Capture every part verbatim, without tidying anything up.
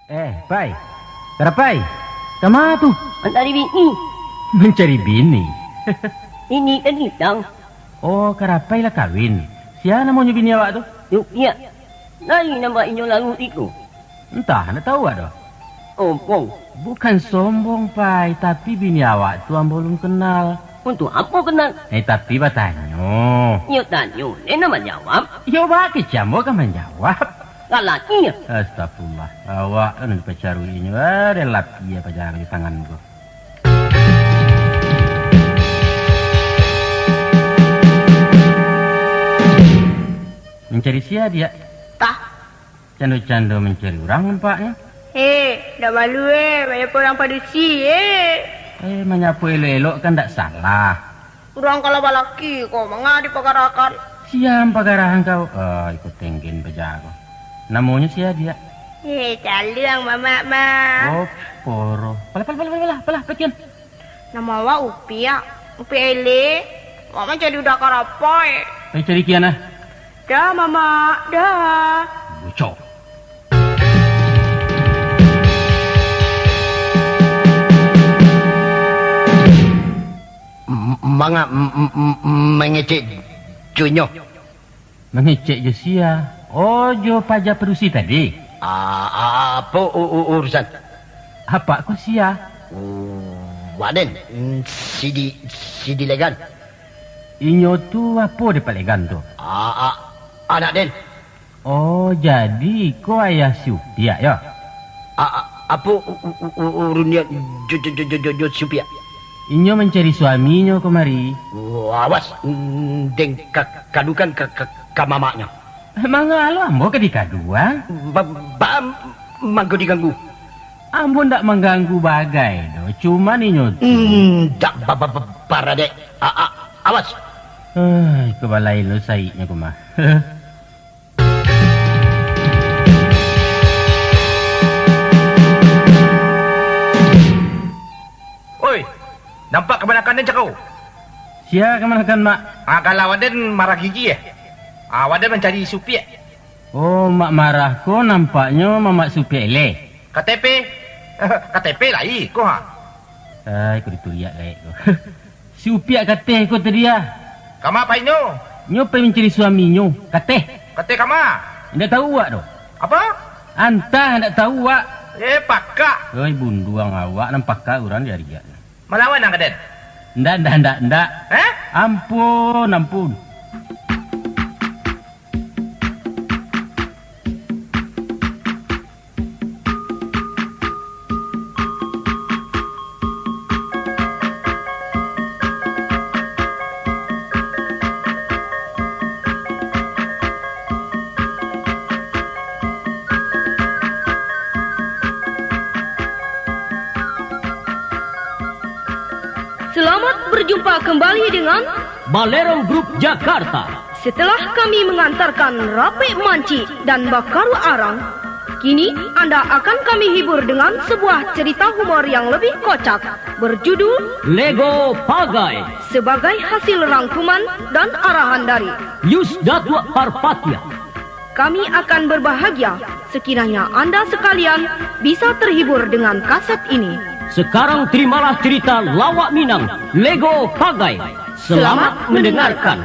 Eh, Pai. Karapai. Kama tu? Mancari bini. Mancari bini? Ini kan bintang. Oh, Karapai lah kawin. Sia namonyo bini awak tu? Rupiah. Lai nampak inyo lalu iko? Entah, ndak tahu awak doh. Sombong. Bukan sombong, Pai, tapi bini awak tu ambo alun kenal. Untuak apo kenal? Eh, tapi batanyo. Iyo tanyo, den nan manjawab. Iyo, baa kecek ambo ka manjawab. Lalaki yo? Astagfirullah. Awak kan dipacaruinyo, ah, den lapia paja di tangan ko. Mancari sia, Diak? Tah. Cando-cando mancari urang nampaknyo. Heh, ndak malu, eh, manyapo urang padusi, eh. Eh, manyapo elok-elok kan ndak salah. Urang kalau balaki ko, manga dipagarakan? Sia nan pagarahan kau? Ah, iko tenggen paja ko. Namonyo sia, Diak? Eh, caluang mamak mah. Oh, poro. Palah, palah, palah, palah, palah, pakian. Namo awak Upiak, Upiak elek. Awak mancari udah Karapai. Eh, cari kian ah. Dah, Mamak, dah. Bucok. M-, manga-, m-, m-, m-, mangecek jo inyo. Mangecek jo sia? Oh, jo paja padusi tadi? A-, a-, apo u-, u-, urusan? Apak ko sia? Oh, aden, mm, Sidi, Sidi Legan. Inyo tu apo dek Pak Legan tu? A-, a-, anak den. Oh, jadi iko ayah si Upiak, yo? A-, a-, apo u-, u-, u-, u-, urun nian jo, jo, jo, jo, jo, jo si Upiak? Inyo mancari suaminyo kamari. Oh, awas, mm, den ka-, kadukan ka, ka, ka mamaknyo. Manga lo ambo ka dikaduan? Ba-, ba-, mangko diganggu. Ambo ndak mangganggu bagai doh, cuman inyo tu. Mm, ndak ba-, ba-, ba-, baradek. A-, a-, awas. Ah, iko balain lo saiknyo ko mah. Oi, nampak kamanakan den cako? Sia kamanakan, Mak? Ah, kalau aden marah gigi, eh? Ah, aden mancari si Upiak. Oh, Mak marah ko nampaknyo Mamak si Upiak eleh. K T P? K T P lai ko, ha? Ai, ko dituliak gaek ko. Si Upiak kateh ko tadi ah. Kama pai nyo? Nyo pai mancari suaminyo, kateh. Kateh kama? Indak tahu awak doh. Apa? Antah, indak tahu awak. Eh, pakak. Oi, bunduang awak, nan pakak urang diariak. Malawan ang ka den? Ndak, ndak, ndak, ndak. Eh? Ampun, ampun. Selamat berjumpa kembali dengan Balerong Group Jakarta. Setelah kami mengantarkan rapek mancik dan bakaruak arang, kini anda akan kami hibur dengan sebuah cerita humor yang lebih kocak, berjudul Lego Pagai. Sebagai hasil rangkuman dan arahan dari Yus Datuak Parpatiah. Kami akan berbahagia sekiranya anda sekalian bisa terhibur dengan kaset ini. Sekarang terimalah cerita lawak Minang, Lego Pagai. Selamat mendengarkan.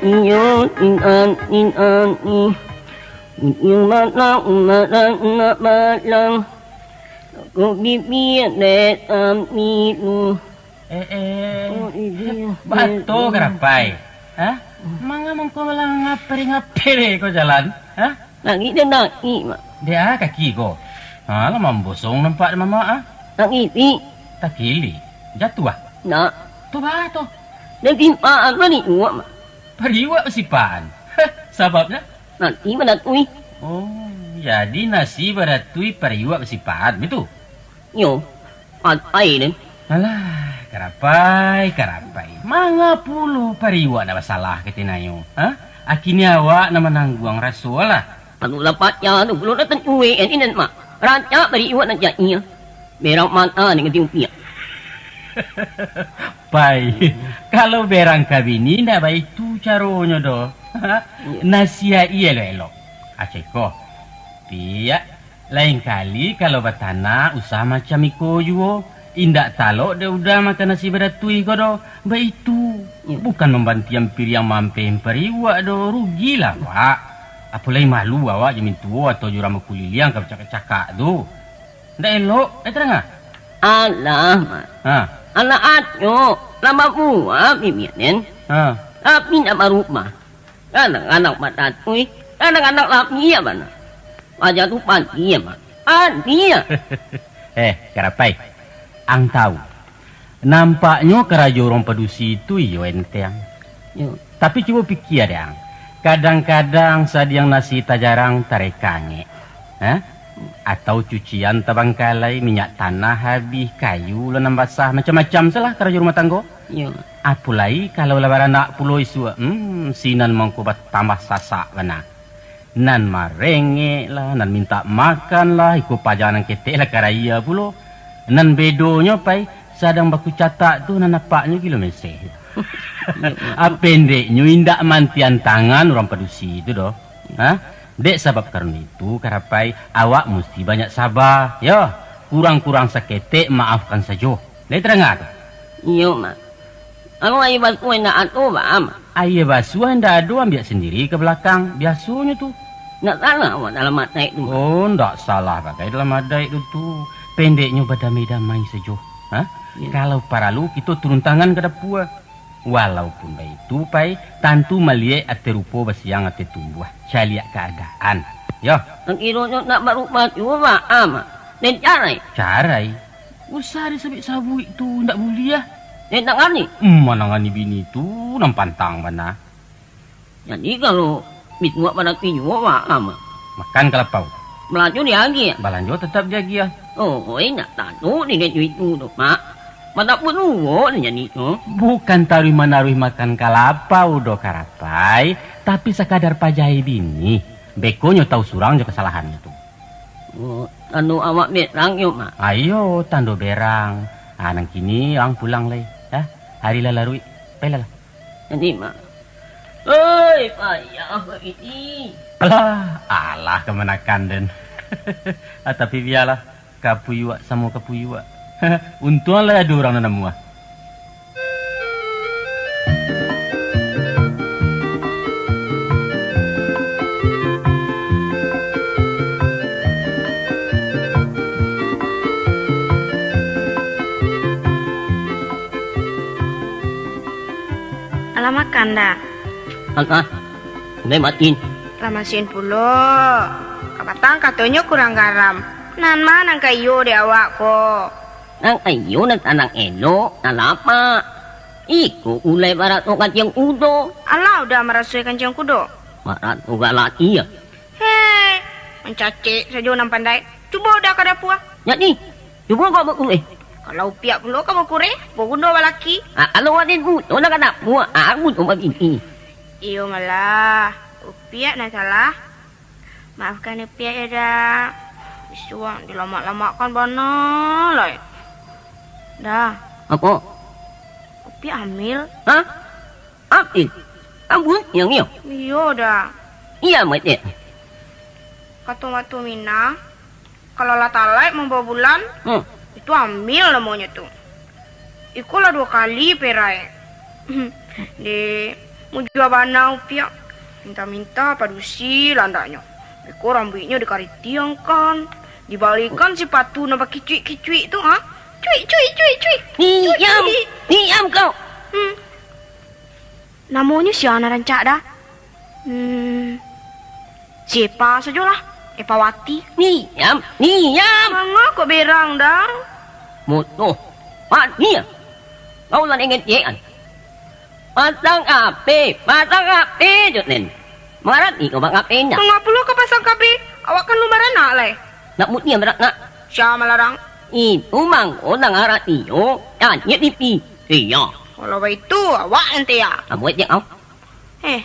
Iyo, inan, inan, ih. Iyo, malang, malang, nak malang. Kok bibia dek kami tu. Eh, eh. Oh, iya. Bato karapai. Hah? Manga mangko malah ngapere-ngapere ko jalan? Hah? Nangik dan nangik, Mak. Dia kaki ko. Ha, lah mambosong nampak di mamak, ah. Nangik, Pi. Takili. Jatuah. Nak. Tu bato. Dan timpaan balik uak, Mak. Pariuak basipahan. Sababnyo? Nasi baratui. Oh, jadi nasi baratui pariuak basipahan, bitu? Yo, patai den. Alah, karapai, karapai. Manga pulo pariuak nak basalah ka tinayo, ha? Akinyo awak nan manangguang raso lah. Anu lah patia tu, pulo datang cuek, ini den, Mak. Rancak bari iwak nan cak iyo. Berang mata ni kati upiak. Pai, kalau berang ka bini, ndak baitu caronyo doh. Nasiaik iyo elok-elok. Aceh ko, piak, lain kali kalau batanak, usah macam iko juo. Indak talok dek uda makan nasi badatuih ko doh. Baitu, bukan mambantiang piriang mampeh pariwak doh, rugilah awak. Apo lai malu awak jo mintuo atau jo urang bakuliliang ka bacakak-cakak tu. Ndak elok, eh, tarang ah? Alah, Mak. Ha. Alah acok, lah babuah bibia den. Ha. Tapi ndak barubah. Kadang-kadang patatuih, kadang-kadang lapiak bana. Wajah tu pantiang, Mak. Pantiang. Eh, Karapai, ang tahu, nampaknyo karajo urang padusi tu iyo enteng. Yo. Tapi cubo pikia dek ang, kadang-kadang sadiang nasi tajarang tareka angek, ha? Atau cucian tabangkalai, minyak tanah habih, kayu lah nan basah, macam-macam salah karajo rumah tanggo. Yo. Apo lai kalau lah baranak pulo isuak, hmm, sinan mangko batambah sasak bana. Nan marengek lah, nan mintak makan lah, iko paja nan ketek lah karaya pulo. Nan bedonyo pai, sadang bakucatak tu nan napaknyo gilo meseh. Apendeknyo indak mantian tangan urang padusi tu doh. Ha? Dek sabab karano itu, Karapai, awak musti banyak saba, yo. Kurang-kurang saketek maafkan sajo. Lai tadanga tu? Iyo, Mak. Anu aia basuah indak ado, baa, Mak? Aia basuah indak ado, ambiak sandiri ka balakang. Biasonyo tu. Ndak salah awak dalam adaik tu, Mak? Oh, ndak salah bagai dalam adaik tu, tu. Pendeknyo badamai-damai sajo. Ha? Iyo. Kalau paralu, kito turun tangan ka dapua. Walaupun baitu, Pai, tantu maliek ateh rupo basiang ateh tumbuah. Caliak kaadaan. Yo. Sakironyo ndak barubah juo, baa, Mak? Den carai? Carai? Usah disabuik-sabuik tu, indak buliah. Eh, ndak ngani? Hmm, manangani bini tu nan pantang bana. Jadi, kalau bisuak barati juo, baa, Mak? Makan kalapau. Balanjo diagiah? Balanjo tetap diagiah. Oh, oi, ndak tando di den duit tu, Mak. Mantap pulo ni jadi tu. Bukan taruih-manaruih makan kalapau doh, Karapai, tapi sakadar pajahi bini. Bekonyo tahu surang jo kasalahannyo tu. Oh, tando awak berang yo, Mak? Ayo, tando berang. Ah, nan kini ang pulang lai, ha? Hari lah laruik. Pailah lah. Jadi, Mak. Oi, payah ini. Alah, alah kamanakan den. Ah, tapi bialah, kapuyuak samo kapuyuak. Untuang lah ado urang nan namuah. Alah makan dah? Makan. Udah matiin. Lah masin pulo. Kapatang katonyo kurang garam. Nan ma nan ka iyo dek awak ko? Nan ka iyo nan tanang elok, nan lapak. Iko ulai baraso kanciang kudo. Alah udah maraso kanciang kudo. Baraso galak iyo. Hei, mancacek sajo nan pandai. Cubo udah ka dapua. Jadi, cubo kau bakureh. Kalau upiak pulo ka bakureh, apo guno balaki? Ah, kalau waden guno nak ka dapua, ah, guno babini. Iyo malah, upiak nan salah. Maafkan upiak ya, Da. Bisuak dilamak-lamakkan bana lai. Da. Apo? Upiak hamil. Hah? Apo? Ambuih yang iyo? Iyo, Da. Iyo, Mak, dek. Kato Mak Tuminah, kalau lah talaik mambawa bulan, hmm, itu hamil namonyo tu. Iko lah duo kali perai. Dek, mujua bana upiak. Minta-minta padusi landaknyo. Beko rambuiknyo dikaritiangkan, dibalikan sipatu nan bakicuik-kicuik tu, ha? Cuik, cuik, cuik, cuik. Cuik, diam, cuik. Diam kau. Hmm. Namonyo sia nan rancak, Da? Hmm, si Epa sajolah, Epawati. Diam, diam. Manga kok berang, Da? Bodoh. Paniang. Kau lah nengetiak an. Pasang H P, pasang H P jo nen. Mangarati kau bak H P nyo. Manga pulo ka pasang H P? Awak kan alun baranak lai. Nak mudiang baranak. Sia malarang? Itu mangko danga radio, caliak T V. Iyo. Kalau baitu, awak nan tia. Amuah cek kau. Eh,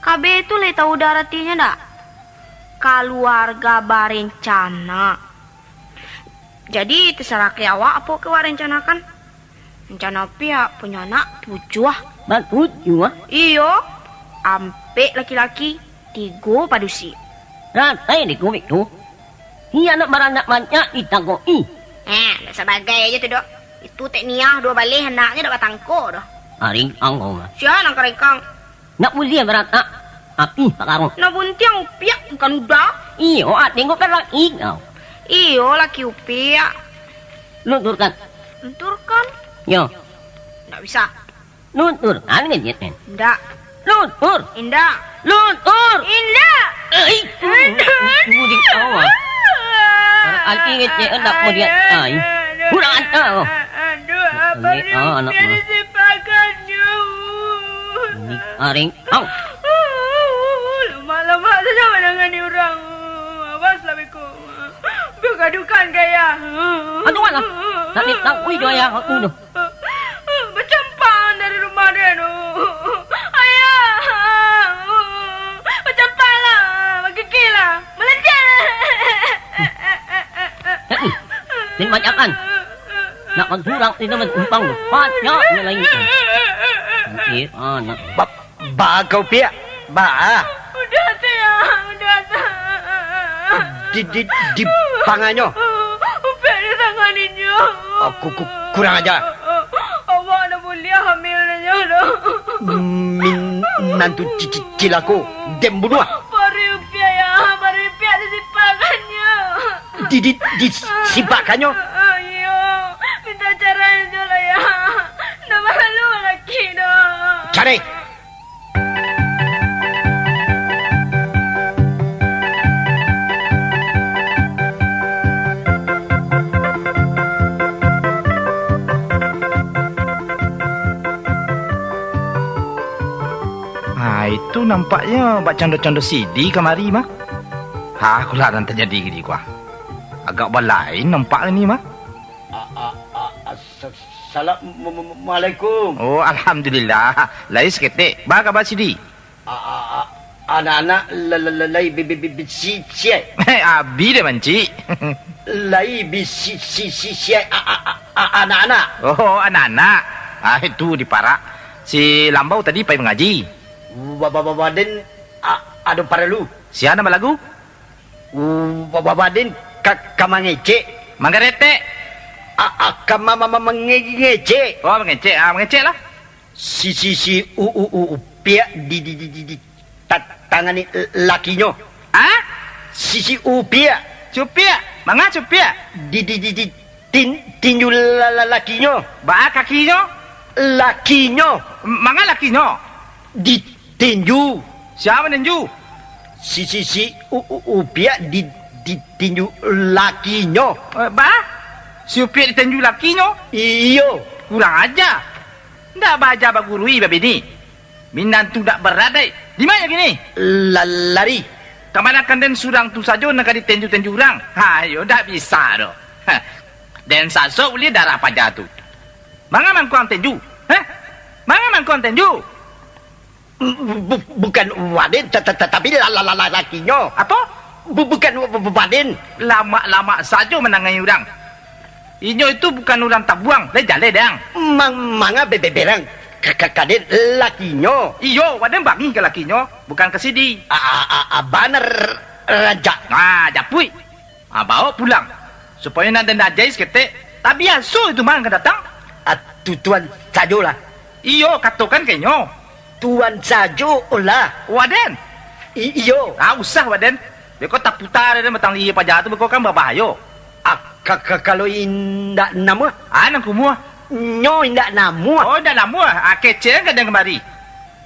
K B tu lai tahu Da aratinyo ndak? K Kaluarga barencana. Jadi, tasarah ka awak apo ke awak rencanakan. Rencana Upiak punyo anak tujuah. Batujuah? Iyo. Ampek laki-laki, tigo padusi. Ratai dek Upiak tu. Iyo, anak baranak banyak ditangkok-i. Eh, ndak sabagai aja tu, Dok. Itu Tek Niah duo baleh anaknyo dak batangkok doh. Aring ang kau mah. Sia nan karengkang? Ndak buliah baratak, tapi pakaro. Nan buntiang Upiak bukan uda. Iyo, aden ko kan laki kau. Iyo, laki Upiak. Lunturkan. Lunturkan? Yo. Ndak bisa. Lunturkan, ngecek, men. Ndak. Luntur. Indak. Luntur. Indak. Eh, Indak. Budik awak. Anak laki ngecek, ndak mau dia. Ai. Kurang ajar. Aduh, apa Ini, dia ah, anak dia mah. Disipakannyo? Ini aring. Au. Lamah-lamah saja manangani urang. Awaslah beko. Bagadukan gaya. Aduh, alah. Tak ditahui jo ayah aku tu. Bacampang dari rumah dia tu. Ayah. Bacampanglah. Bagigilah. Malanjang. Hei, den banyakan. Nak manturang, tidak mantumpang. Banyak yang lain. Nanti, ah, nak. Ba-, ba kau, Piak? Ba. Udah, Tiang. Udah, Tiang. Di, di, di panganyo. Upiak di tangan inyo. Aku ku-, kurang ajar. Awak dah buliah hamil inyo tu. Minantu ci-, ci-, cilako. Den bunuah. Bari Upiak, ya. Bari Upiak disipakannyo. Di, di, disipakannyo? Iyo, minta carai jo lah, ya. Ndak paralu laki doh. Carai! Ah, itu nampaknyo bak cando-cando sidi kamari mah. Ha, kulah nan tajadi di kuah. Agak balain nampak ni mah. A-, a-, a-, a-, sa-, salam-, ma-, ma-, ma-, alaikum. Oh, alhamdulillah. Lai saketek. Ba kaba sidi? A-, a-, a-, anak-anak la-, la-, la-, lai bi-, bi-, bi-, bi-, si-, siai. Abi deh, mancik. Lai bi-, si-, si-, si-, siai a-, a-, a-, a-, anak-anak. Oh, anak-anak. Ah, itu diparak. Si Lambau tadi pai mangaji. Wa-, wa-, wa-, waden a-, ado paralu. Sia nan balagu? Wa-, wa-, waden ka, ka mangecek. Manggaretek. A, a, ka ma-, ma-, ma-, mange-, ngecek. Oh, mangecek. Ah, mangecek lah. Si, si, si, u, u, u, Upiak di, di, di, di, di, ta-, tangani lakinyo. Ah? Si, si Upiak. Si Upiak? Manga si Upiak? Di, di, di, di, tin-, tinju la, la, lakinyo. Baa kakinyo? Lakinyo. M-, manga lakinyo? Di, Tinju. Sia mananju? Si, si, si U-, U-, Upiak di, ditinju lakinyo. Eh, ba? Si Upiak ditinju lakinyo? Iyo. Kurang aja. Ndak baaja baguru i babini. Minantu ndak baradat. Di ma kini? La-, lari. Kamanakan den surang tu sajo nan ka ditinju-tinju urang. Ha, iyo, ndak bisa doh. Ha. Den sasok ulih darah paja tu. Manga mangkuang tinju? Hah? Manga mangkuang tinju? Bu-, bu-, bukan waden, ta-, ta-, ta-, tapi la-, la-, la-, la-, lakinyo. Apo? Bu-, bukan wa-, wa-, waden. Lamak-lamak sajo mandangai urang. Inyo itu bukan urang tabuang, lai jaleh dang. Mang-, manga be-, be-, berang ka-, ka-, kaden lakinyo. Iyo, waden bangih ka lakinyo, bukan ka sidi. A-, a-, a-, a-, banar rancak. Ah, japuik. Ah, baok pulang, supayo nan den ajai saketek. Tabiaso itu mah ka datang. Ah, tu-, tuan sajolah. Iyo, katokan ka inyo. Tuan sajolah. Waden? I-, iyo. Ah, usah, Waden. Beko taputa den batang lihia paja tu, beko kan babahayo. Ah, ka-, ka-, kalau indak namuah? Ah, nan kumuah. Nyo indak namuah. Oh, indak namuah. Ah, kecek ka den kamari.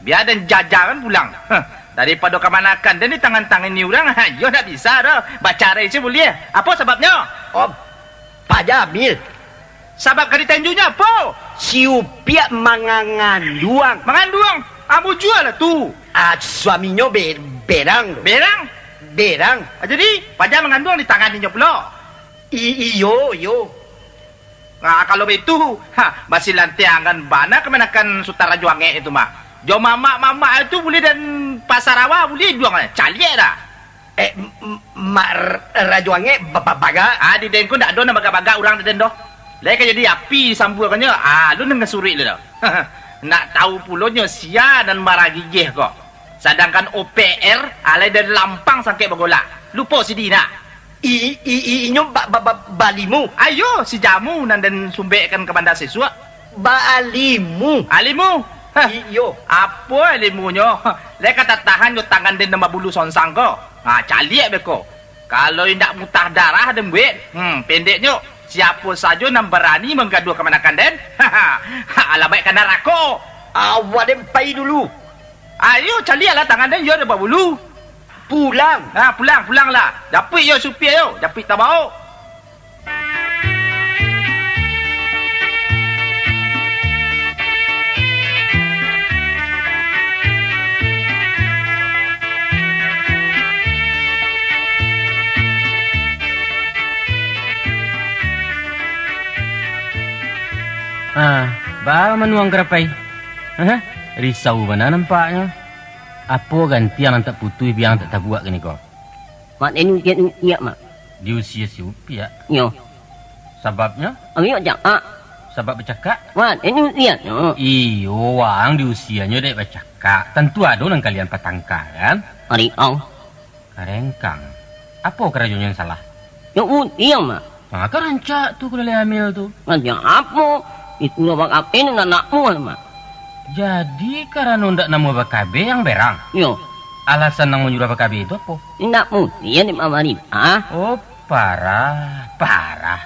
Bia den jajakan pulang. Heh, daripado kamanakan den ditangan-tangani urang, ha, iyo ndak bisa doh. Bacarai se buliah. Apo sababnyo? Oh, Pak Jamil. Sabab ka ditinjunyo apo? Si Upiak manganduang. Manganduang? Ambo jualah tu. Ah, suaminyo be-, berang tu. Berang? Berang. Ah, jadi, paja manganduang ditanganinyo pulo? I-, iyo, iyo. Nah, kalau baitu, ha, basilantiangan bana kamanakan Sutan Rajo Angek itu mah. Jo mamak-mamak itu buliah den pasarawa, buliah iduang, caliak dah. Eh, m-, m-, Mak R-, Rajo Angek ba-, ba-, bagak. Ah, di den ko ndak ado nan bagak-bagak urang di den doh. Lai ka jadi api disambuakannyo, ah, lu nan ngasuruik lu doh. Nak tahu pulonyo sia nan maragigih ko. Sadangkan O P R, alai dari lampang sangkek bagolak. Lupo sidi nak. I-, i-, i-, inyo ba-, ba-, ba-, balimu. Ayo, si jamu nan den sumbekkan ka banda sisuak. Baalimu. Alimu? Hah. Iyo. Apo alimunyo? Lai ka tatahan jo tangan den nan babulu sonsang ko. Ha, caliak beko. Kalau indak mutah darah den buek, hmm, pendeknyo, siapo sajo nan barani manggaduah kamanakan den, alabaik ka narako. Awak den pai dulu. Ayo, caliaklah tangan den, iyo den babulu. Pulang. Ha, pulang, pulanglah. Japuik yo supia yo, japuik tabao. Ah, baa manuang Karapai? Hah? Risau bana nampaknyo. Apo gantiang nan tak putuih, biang tak tabuak kini ko? Mak, den usiak-usiak, Mak. Diusia si Upiak? Iyo. Sababnyo? Ambiak cakak. Sabab bacakak? Mak, den usiaknyo. Iyo, waang diusianyo dek bacakak. Tantu ado nan kalian patangka, kan? Ari ang. Karengkang. Apo karajonyo nan salah? Yo utiang, Mak. Ah, kan rancak tu kalau lai hamil tu. Rancak apo? Itu lah bak ape nan anakmu, Mak? Jadi, karano ndak namuah bakabe yang berang? Yo. Alasan nan manyuruah bakabe itu apo? Indak mutiang di pamarintah. Oh, parah, parah.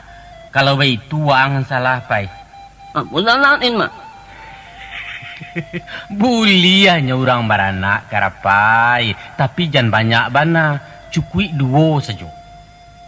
Kalau baitu, waang salah, Pai. Apo salah den, Mak? Buliahnyo urang baranak, Karapai, tapi jan banyak bana, cukuik duo sajo.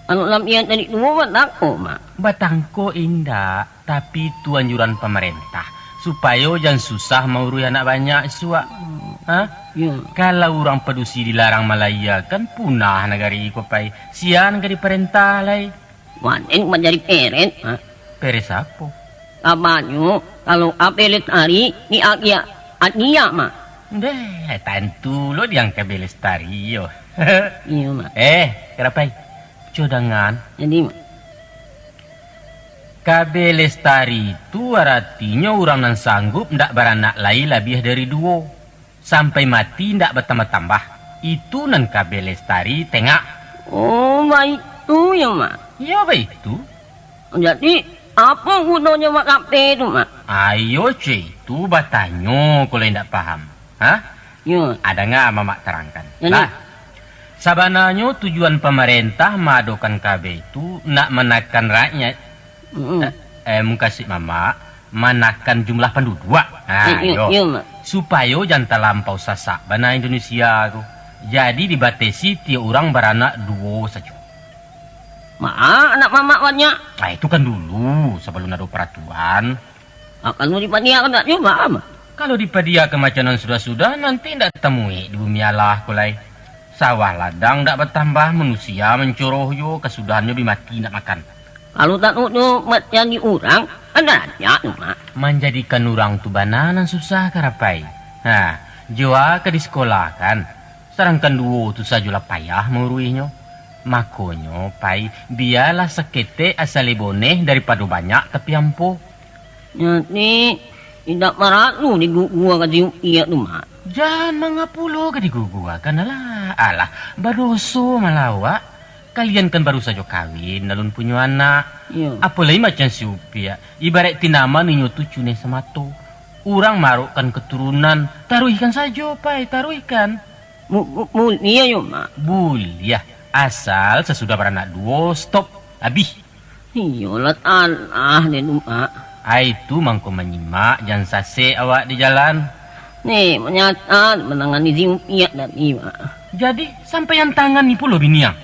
Kalau labiah dari duo, batangko, Mak? Batangko indak, tapi tu anjuran pamarentah, supayo jan susah mauruih anak banyak isuak. Hmm. Ha? Yo. Kalau urang padusi dilarang malaiakan, punah nagari ko, Pai. Sia nan ka diparentah lai. Waden manjadi peret, ha? Peret sapo? Kabanyo, kalau Abe Lestari diagiah hadiah, Mak. Ndeh, tantu lo diangka Abe Lestari yo. Iyo, Mak. Eh, Karapai, co dangan. Jadi, Mak. Kabe Lestari tu aratinyo urang nan sanggup ndak baranak lai labiah dari duo. Sampai mati indak batambah-tambah. Itu nan Kabe Lestari tengak. Oh, baitu yo, Mak? Iyo, baitu. Jadi, apo gunonyo bakabe tu, Mak? Ayo, ceh itu batanyo, kalau indak paham. Ha? Yo. Ah, danga Mamak tarangkan. Jadi? Nah, sabananyo tujuan pamarentah maadokan kabe itu nak manakan rakyat. Mm-mm. Eh, eh, mukasuik Mamak, manakan jumlah panduduak. Ha, eh, iyo, yo. Iyo, Mak. Supayo jan talampau sasak bana Indonesia tu. Jadi dibatesi tiok urang baranak duo sajo. Mak, anak Mamak banyak? Ah, itu kan dulu, sabalun ado paraturan. Ah, kalau dipadiakan ndak juo, Mak? Kalau dipadiakan macam nan sudah-sudah, nanti ndak tamuik di bumi Allah ko lai. Sawah ladang ndak batambah, manusia mancoroh juo, kasudahannyo bi mati ndak makan. Kalau taruih tu manjadi urang, kan rancak tu, Mak. Manjadikan urang tu bana nan susah, Karapai. Ha, juo ka disakolahkan, sadangkan duo tu sajolah payah mauruihnyo. Makonyo, Pai, bialah saketek asa lai boneh daripado banyak tapi ampo. Jadi, indak paralu diguguakan si Upiak tu, Mak? Jan, manga pulo ka diguguakan, alah. Alah, badoso malah awak. Kalian kan baru sajo kawin, alun punyo anak. Iyo. Apo lai macam si Upiak, ibaraik tanaman inyo tu cuneh samato. Urang maarokkan katurunan, taruihkan sajo, Pai, taruihkan. Bu-, bu-, buliah yo, Mak? Buliah, asal sasudah baranak duo, stop, abih. Iyolah, tanah dek tu, Mak. Ai tu mangko manyimak, jan sasek awak di jalan. Nih, manyata manangani si Upiak tadi, Mak. Jadi, sampai an tangani pulo bini ang?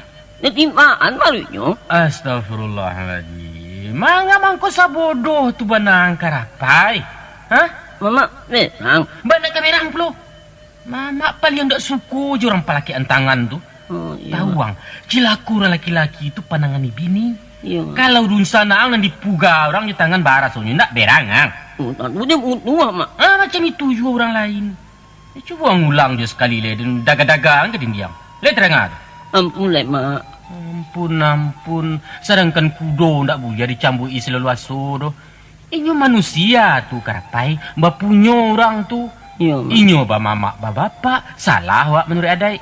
Dek timpaan baru nyo. Astagfirullahaladzim. Manga mangko sabodoh tu bana ang, Karapai? Hah? Mamak berang. Bana ka berang pulo. Mamak paliang dak suko jo urang palakek an tangan tu. Oh, iyo. Tahu ang, cilako urang laki-laki tu panangani bini. Iyo. Kalau dunsanak ang nan dipuga urang jo tangan barasonyo, ndak berang ang. Oh, tak boleh bunuh, Mak. Ah, macam itu juo urang lain. Eh, cubo ang ulang jo sakali lai, den daga-daga ang ka dindiang. Lai tadanga tu? Ampun lai, Mak. Ampun, ampun. Sadangkan kudo ndak buliah dicambuki salalu aso doh. Inyo manusia tu, Karapai, bapunyo urang tu. Iyo, Mak. Inyo bamamak babapak, salah awak manuruik adaik.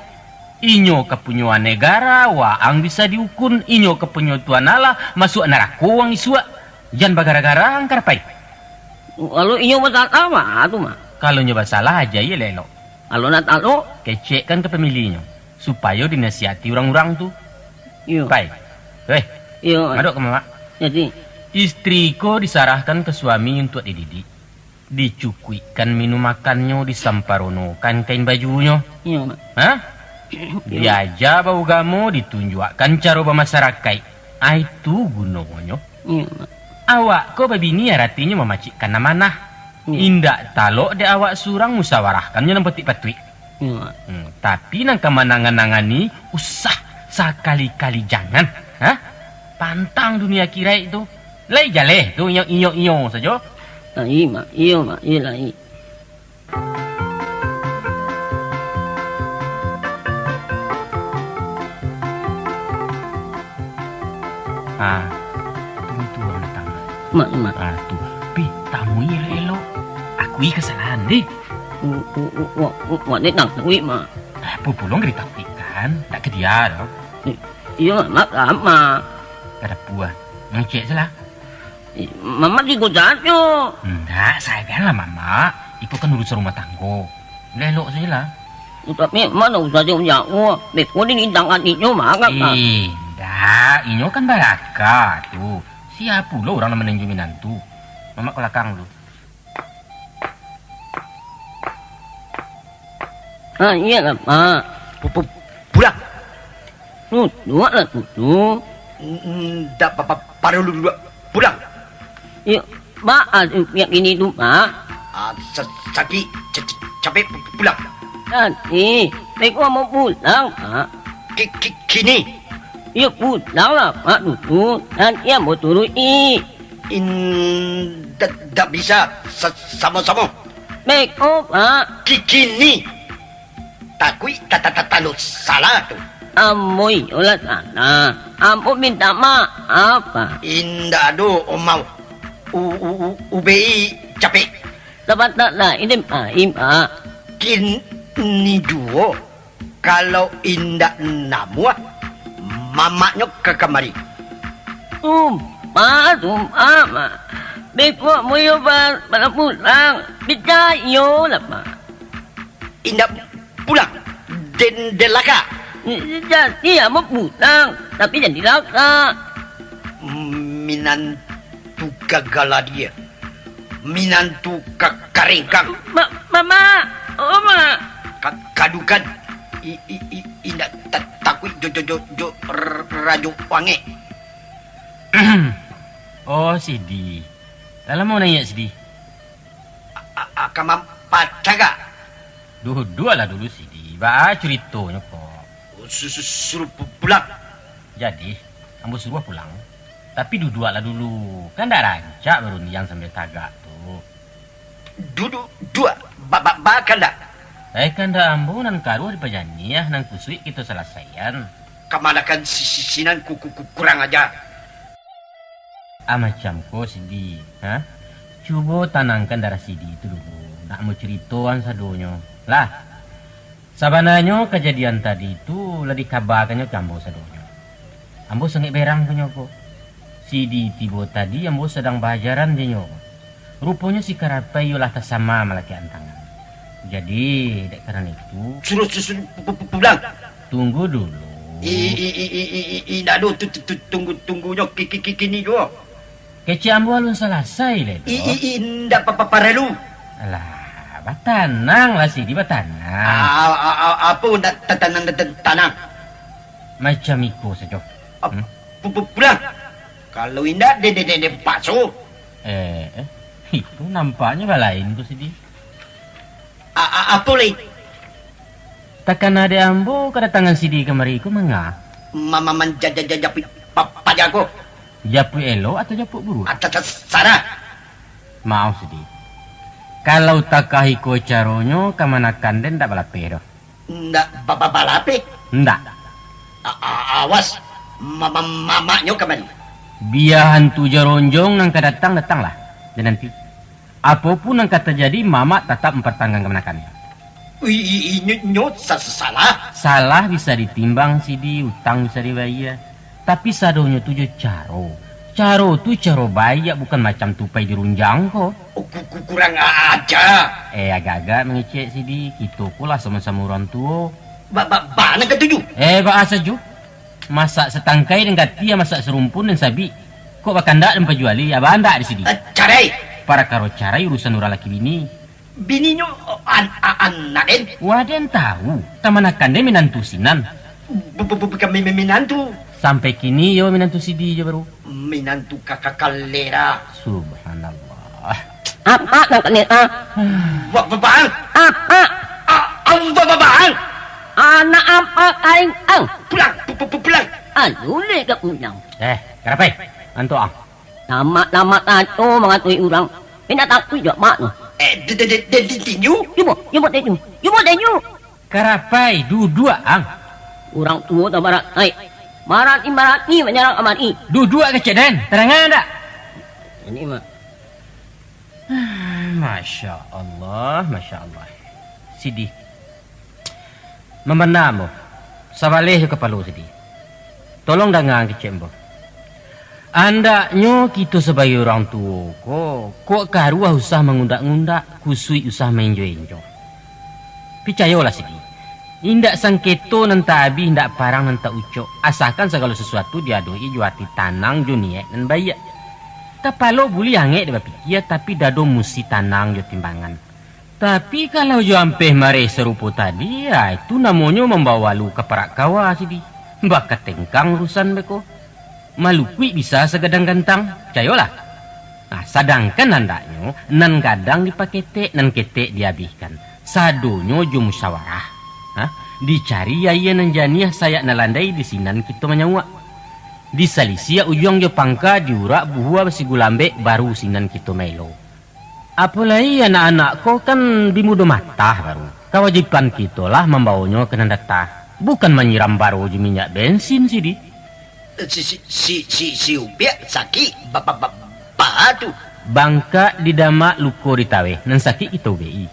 Inyo kapunyoan negara, waang bisa diukun. Inyo kapunyo Tuhan Allah, masuak narako waang isuak. Jan bagara-gara ang, Karapai. Kalau inyo basalah, baa tu, Mak? Kalau inyo basalah, aja-i elok-elok. Kalau nak talok? Kecekkan ka pamilinyo, supayo dinasihati urang-urang tu. Iyo. Pai. Weh. Iyo. Madok ka mamak. Jadi. Istri ko disarahkan ka suami untuak dididik. Dicukuikkan minum makannyo, disamparonokan kain bajunyo. Iyo, Mak. Hah? Iyo. Diaja baugamo, ditunjuakkan caro bamasarakaik. Ai tu gunonyo. Iyo, Mak. Awak ko babini aratinyo mamacikkan amanah. Iyo. Indak talok dek awak surang, musawarahkannyo nan patuik-patuik. Iyo, Mak. Hmm, tapi nan ka manangan-nangani, usah, sakali-kali jangan. Hah? Pantang dunia akiraik tu. Lai jaleh tu, inyo-inyo sajo. Lai, Mak. Iyo, Mak. Iyo, lai. Ah, tunggu tu urang datang. Mak, Mak. Ah, tu. Pi, tamui elok-elok. Akui kasalahan, deh. Wa-, wa-, wa-, wa-, wak ni takuik, Mak. Ah, apo pulo nan ditakuikan? Tak ka dia doh. I-, iyo, Mak, Mak. Kada puas. Ngecek salah. Mamak tigo sajo. Ndak, saganlah Mamak. Iko kan urusan rumah tanggo. Elok-elok sajolah. Tapi Mamak ndak usah jauah-jauah. Beko di tangan inyo mah, kan, Mak? Eh, ndak. Inyo kan baraka tu. Sia pulo urang nan mananjua minantu? Mamak ka balakang dulu. Ah, iyolah, Mak. Pu-, pu-, pulang. Duduaklah, duduak. N-, ndak pa-, pa-, paralu duduak. Pulang. Iyo, Mak, ah, pihak kini tu, Mak. Ah, sa-, sakik, ca-, ca-, capek, pu-, pu-, pulang. Sakik, beko ambo pulang, Mak. Ki-, ki-, kini. Iyo, pulanglah, Mak, duduak. Nanti ambo turuik. Indak, ndak bisa sa-, samo-samo. Beko, Mak. Ki-, kini. Takuik ta-, ta-, ta-, tando salah tu. Ambo iyolah salah. Ambo mintak maaf, Mak. Indak ado omau. U-, u-, u-, ubei capek. Sabantak lai, Mak. Kini juo. Kalau indak namuah, mamaknyo ka kamari. Sumpah, sumpah, Mak. Beko ambo iyo ba-, bana pulang. Picayolah, Mak. Indak pulang, den, den laka. Jadi ambo pulang, tapi jan dilaka. Minantu gagaladia. Minantu ka-, karengkang. Ma-, Mamak! Oh, Mak! Ka-, kadukan. I-, i-, i-, indak ta-, takuik jo, jo, jo, jo r-, rajo wangek. Oh, Sidi. Lah lamo naiak, Sidi? A-, a-, a-, ka mampacagak. Duduaklah dulu, Sidi. Baa curitonyo ko? Su-, su-, suruah pu-, pulang. Jadi, ambo suruah pulang. Tapi duduaklah dulu. Kan ndak rancak barundiang sambil tagak tu. Duduak, duduak. Ba-, ba-, ba-, kandak. Lai kandak ambo nan karuah dipajaniah, nan kusuik kito salasaian. Kamanakan si, si, sinan ku, ku, ku, kurang aja. Ah, macam ko, Sidi, ha? Cubo tanangkan darah Sidi tu dulu, nak ambo curitoan sadonyo. Lah, sabananyo kajadian tadi tu lah dikabakan nyo ka ambo sadonyo. Ambo sangaik berang ka nyo ko. Sidi tibo tadi ambo sadang baajaran jo nyo. Ruponyo si Karapai iyo lah tasama malakekan tangan. Jadi, dek karano itu, suruah susun pu-, pu-, pu-, pulang. Tunggu dulu. I-, i-, i-, i-, i-, i-, indak ado tu, tu, tu, tunggu-tunggunyo ki-, ki-, ki-, kini juo. Kecek ambo alun salasai lai doh. I-, i-, i-, indak pa-, pa-, paralu. Alah, batananglah Sidi, batanang. A-, a-, a-, a-, apo ndak ta-, tanang, ta-, ta-, tanang? Macam iko sajo. Ap-, Hmm? pu-, pu-, pulang. Kalau indak, de-, de-, de-, den paso. Eh, eh. Itu nampaknyo balain ko Sidi. A-, a-, apo lai? Takana dek ambo kadatangan Sidi kamari ko manga? Ma-, ma-, man-, ja-, ja-, ja-, japuik pa-, paja ko. Japuik elok atau japuik buruak? A, ta-, tasarah. Maoh, Sidi. Kalau takah iko caronyo, kamanakan den ndak balapeh doh. Ndak ba-, ba-, balapeh? Ndak. A-, a-, awas, ma-, ma-, mamaknyo kamari. Bia hantu jaronjong nan ka datang, datanglah. Dan nanti, apo pun nan ka tajadi, mamak tatap mampartangguangkan kamanakan. I-, i-, inyo, nyo sa-, sa-, salah. Salah bisa ditimbang, Sidi, utang bisa dibayia. Tapi sadonyo tu jo caro. Caro tu caro baiak, bukan macam tupai dirunjang ko. Oh, ku-, ku-, kurang aja. Eh, agak-agak mangecek, Sidi. Kito ko lah samo-samo urang tuo. Ba-, ba-, bana katuju. Eh, baa sajo. Masak satangkai den katia, masak sarumpun den sabik. Kok bakandak den pajuali, aba andak di sidi. Eh, carai. Parakaro carai urusan urang laki bini. Bininyo, an-, a-, anak den? Wah, den tahu. Kamanakan den minantu sinan. Bu-, bu-, bu-, bukan mi-, mi-, minantu. Sampai kini yo minantu sidi jo baru. Minantu ka-, ka-, kalera. Subhanallah. Apak nan kalera? Ba-, ba-, bang. Apak. A-, au, ba-, ba-, bang. Anak apak kain ang. Pulang, pu-, pu-, pu-, pulang. Aluleh ka pulang. Eh, karapai. Antok ang. Lamak-lamak kato mangatoi urang. Indak takuik jo apak tu. Eh, de-, de-, de-, de-, de-, tinju. Cubo, cubo tinju. Cubo tinju. Karapai, duduak ang. Urang tuo tabarakaik. Marati-marati manyarang kamari. Duduak kecek den, tadangan ndak? Ini mah. Masya Allah, Masya Allah. Sidi. Mambana ambo. Sabaleh jo kapalo Sidi. Tolong danga kecek ambo. Andaknyo kito sabagai urang tuo ko, kok karuah usah mangundak-ngundak, kusuik usah mainjo-injo. Picayolah Sidi, indak sangketo nan tabih, indak parang nan taucok, asakan sagalo sasuatu diadoi jo ati tanang jo niaik nan baiak. Kapalo buliah angek dek bapikia, tapi dado musti tanang jo timbangan. Tapi kalau jo ampeh mareh sarupo tadi, ya, itu namonyo mambawa walu ka parak kawa Sidi. Bakatengkang urusan beko. Malukuik bisa sagadang gantang, picayolah. Nah, sadangkan andaknyo, nan gadang dipaketek, nan ketek diabihkan. Sadonyo jo musyawarah. Ha? Dicari aia nan janiah, sayak nan landai, di sinan kito manyauak. Disalisiak ujuang jo pangka, diurak buhua basigulambek, baru sinan kito maelo. Apo lai, anak-anak ko kan bi mudo matah baru. Kawajiban kito lah mambawonyo ka nan data, bukan manyiram baro jo minyak bensin Sidi. Si, si, si, si, si Upiak sakik ba-, ba-, ba-, ba tu. Bangkak di damak, luko di taweh, nan sakik kito ubek-i.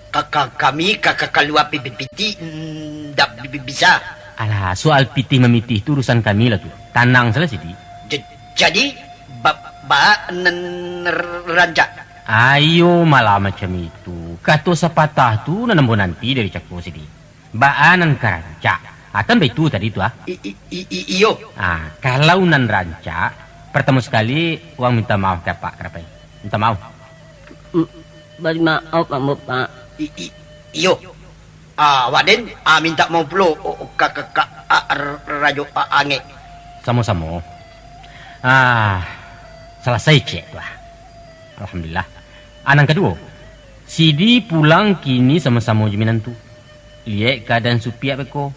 Ka, ka, kami ka, ka, kalua pi-, pi-, pitih, ndak bi-, bi-, bisa. Alah, soal pitih mamitih tu urusan kami lah tu. Tanang salah Sidi. Ja-, jadi, ba-, ba-, nan rancak. Ayo malah macam itu. Kato sapatah tu nan ambo nanti dari cako Sidi. Baa nan ka rancak? Ah, kan baitu tadi tu, ah. I-, i-, i-, i-, iyo. Ah, kalau nan rancak, partamo sakali, wang minta maaf ka Apak, karapai. Minta maaf. M-, bari maaf, ambo, Pak. I-, i-, iyo. Ah, awak den, ah, minta maaf pulo, o-, o-, ka, ka, ka, ah, r-, Rajo, ah, Angek. Samo-samo. Ah, salasai cek tu, ah. Alhamdulillah. Ah, nan kaduo, Sidi pulang kini samo-samo jo minantu. Liek kaadaan si Upiak beko,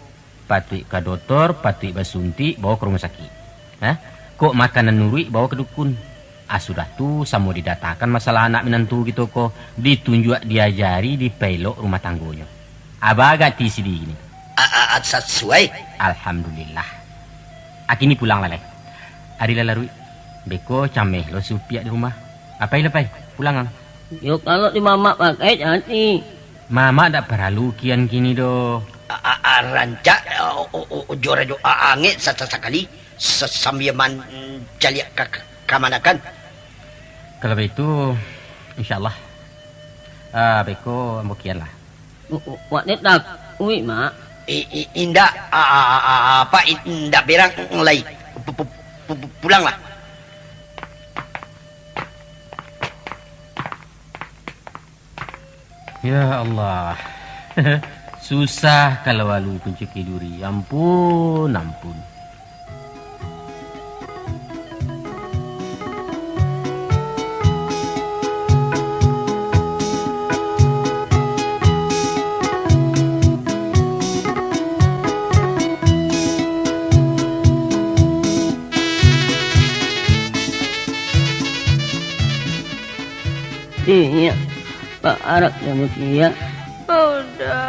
patuik ka dotor, patuik basuntik, bawa ka rumah sakik. Ha? Kok makan nan uruik, bawa ka dukun. Ah, sudah tu, samo didatakan masalah anak minantu kito ko, ditunjuak, diajari, dipaelok rumah tanggonyo. Aba agak ti Sidi kini. A, a, a, sasuai. Alhamdulillah. Ah, kini pulang lah lai. Ari lah laruik. Beko cameh lo si Upiak di rumah. Apai lah, Pai. Pulang ang. Yo, kalau di mamak pakai, jadi. Mamak dak paralu kian kini doh. A, a, a, rancak, o, o, o, ojo rajo a, angek sa-, sa-, sakali, sa-, sambia mancaliak ka, ka, kamanakan. Kalau baitu, insyaallah. Ah, beko ambo kian lah. Wa-, wa-, wak ni takuik, Mak. I, i, indak, a, a, a, a, apa, i, indak berang lai. Pu-, pu-, pu-, pu-, pulanglah. Ya Allah. Susah kalau alu pancuki duri. Ampun, ampun. Iya, Pak Arab yang mulia. Uda.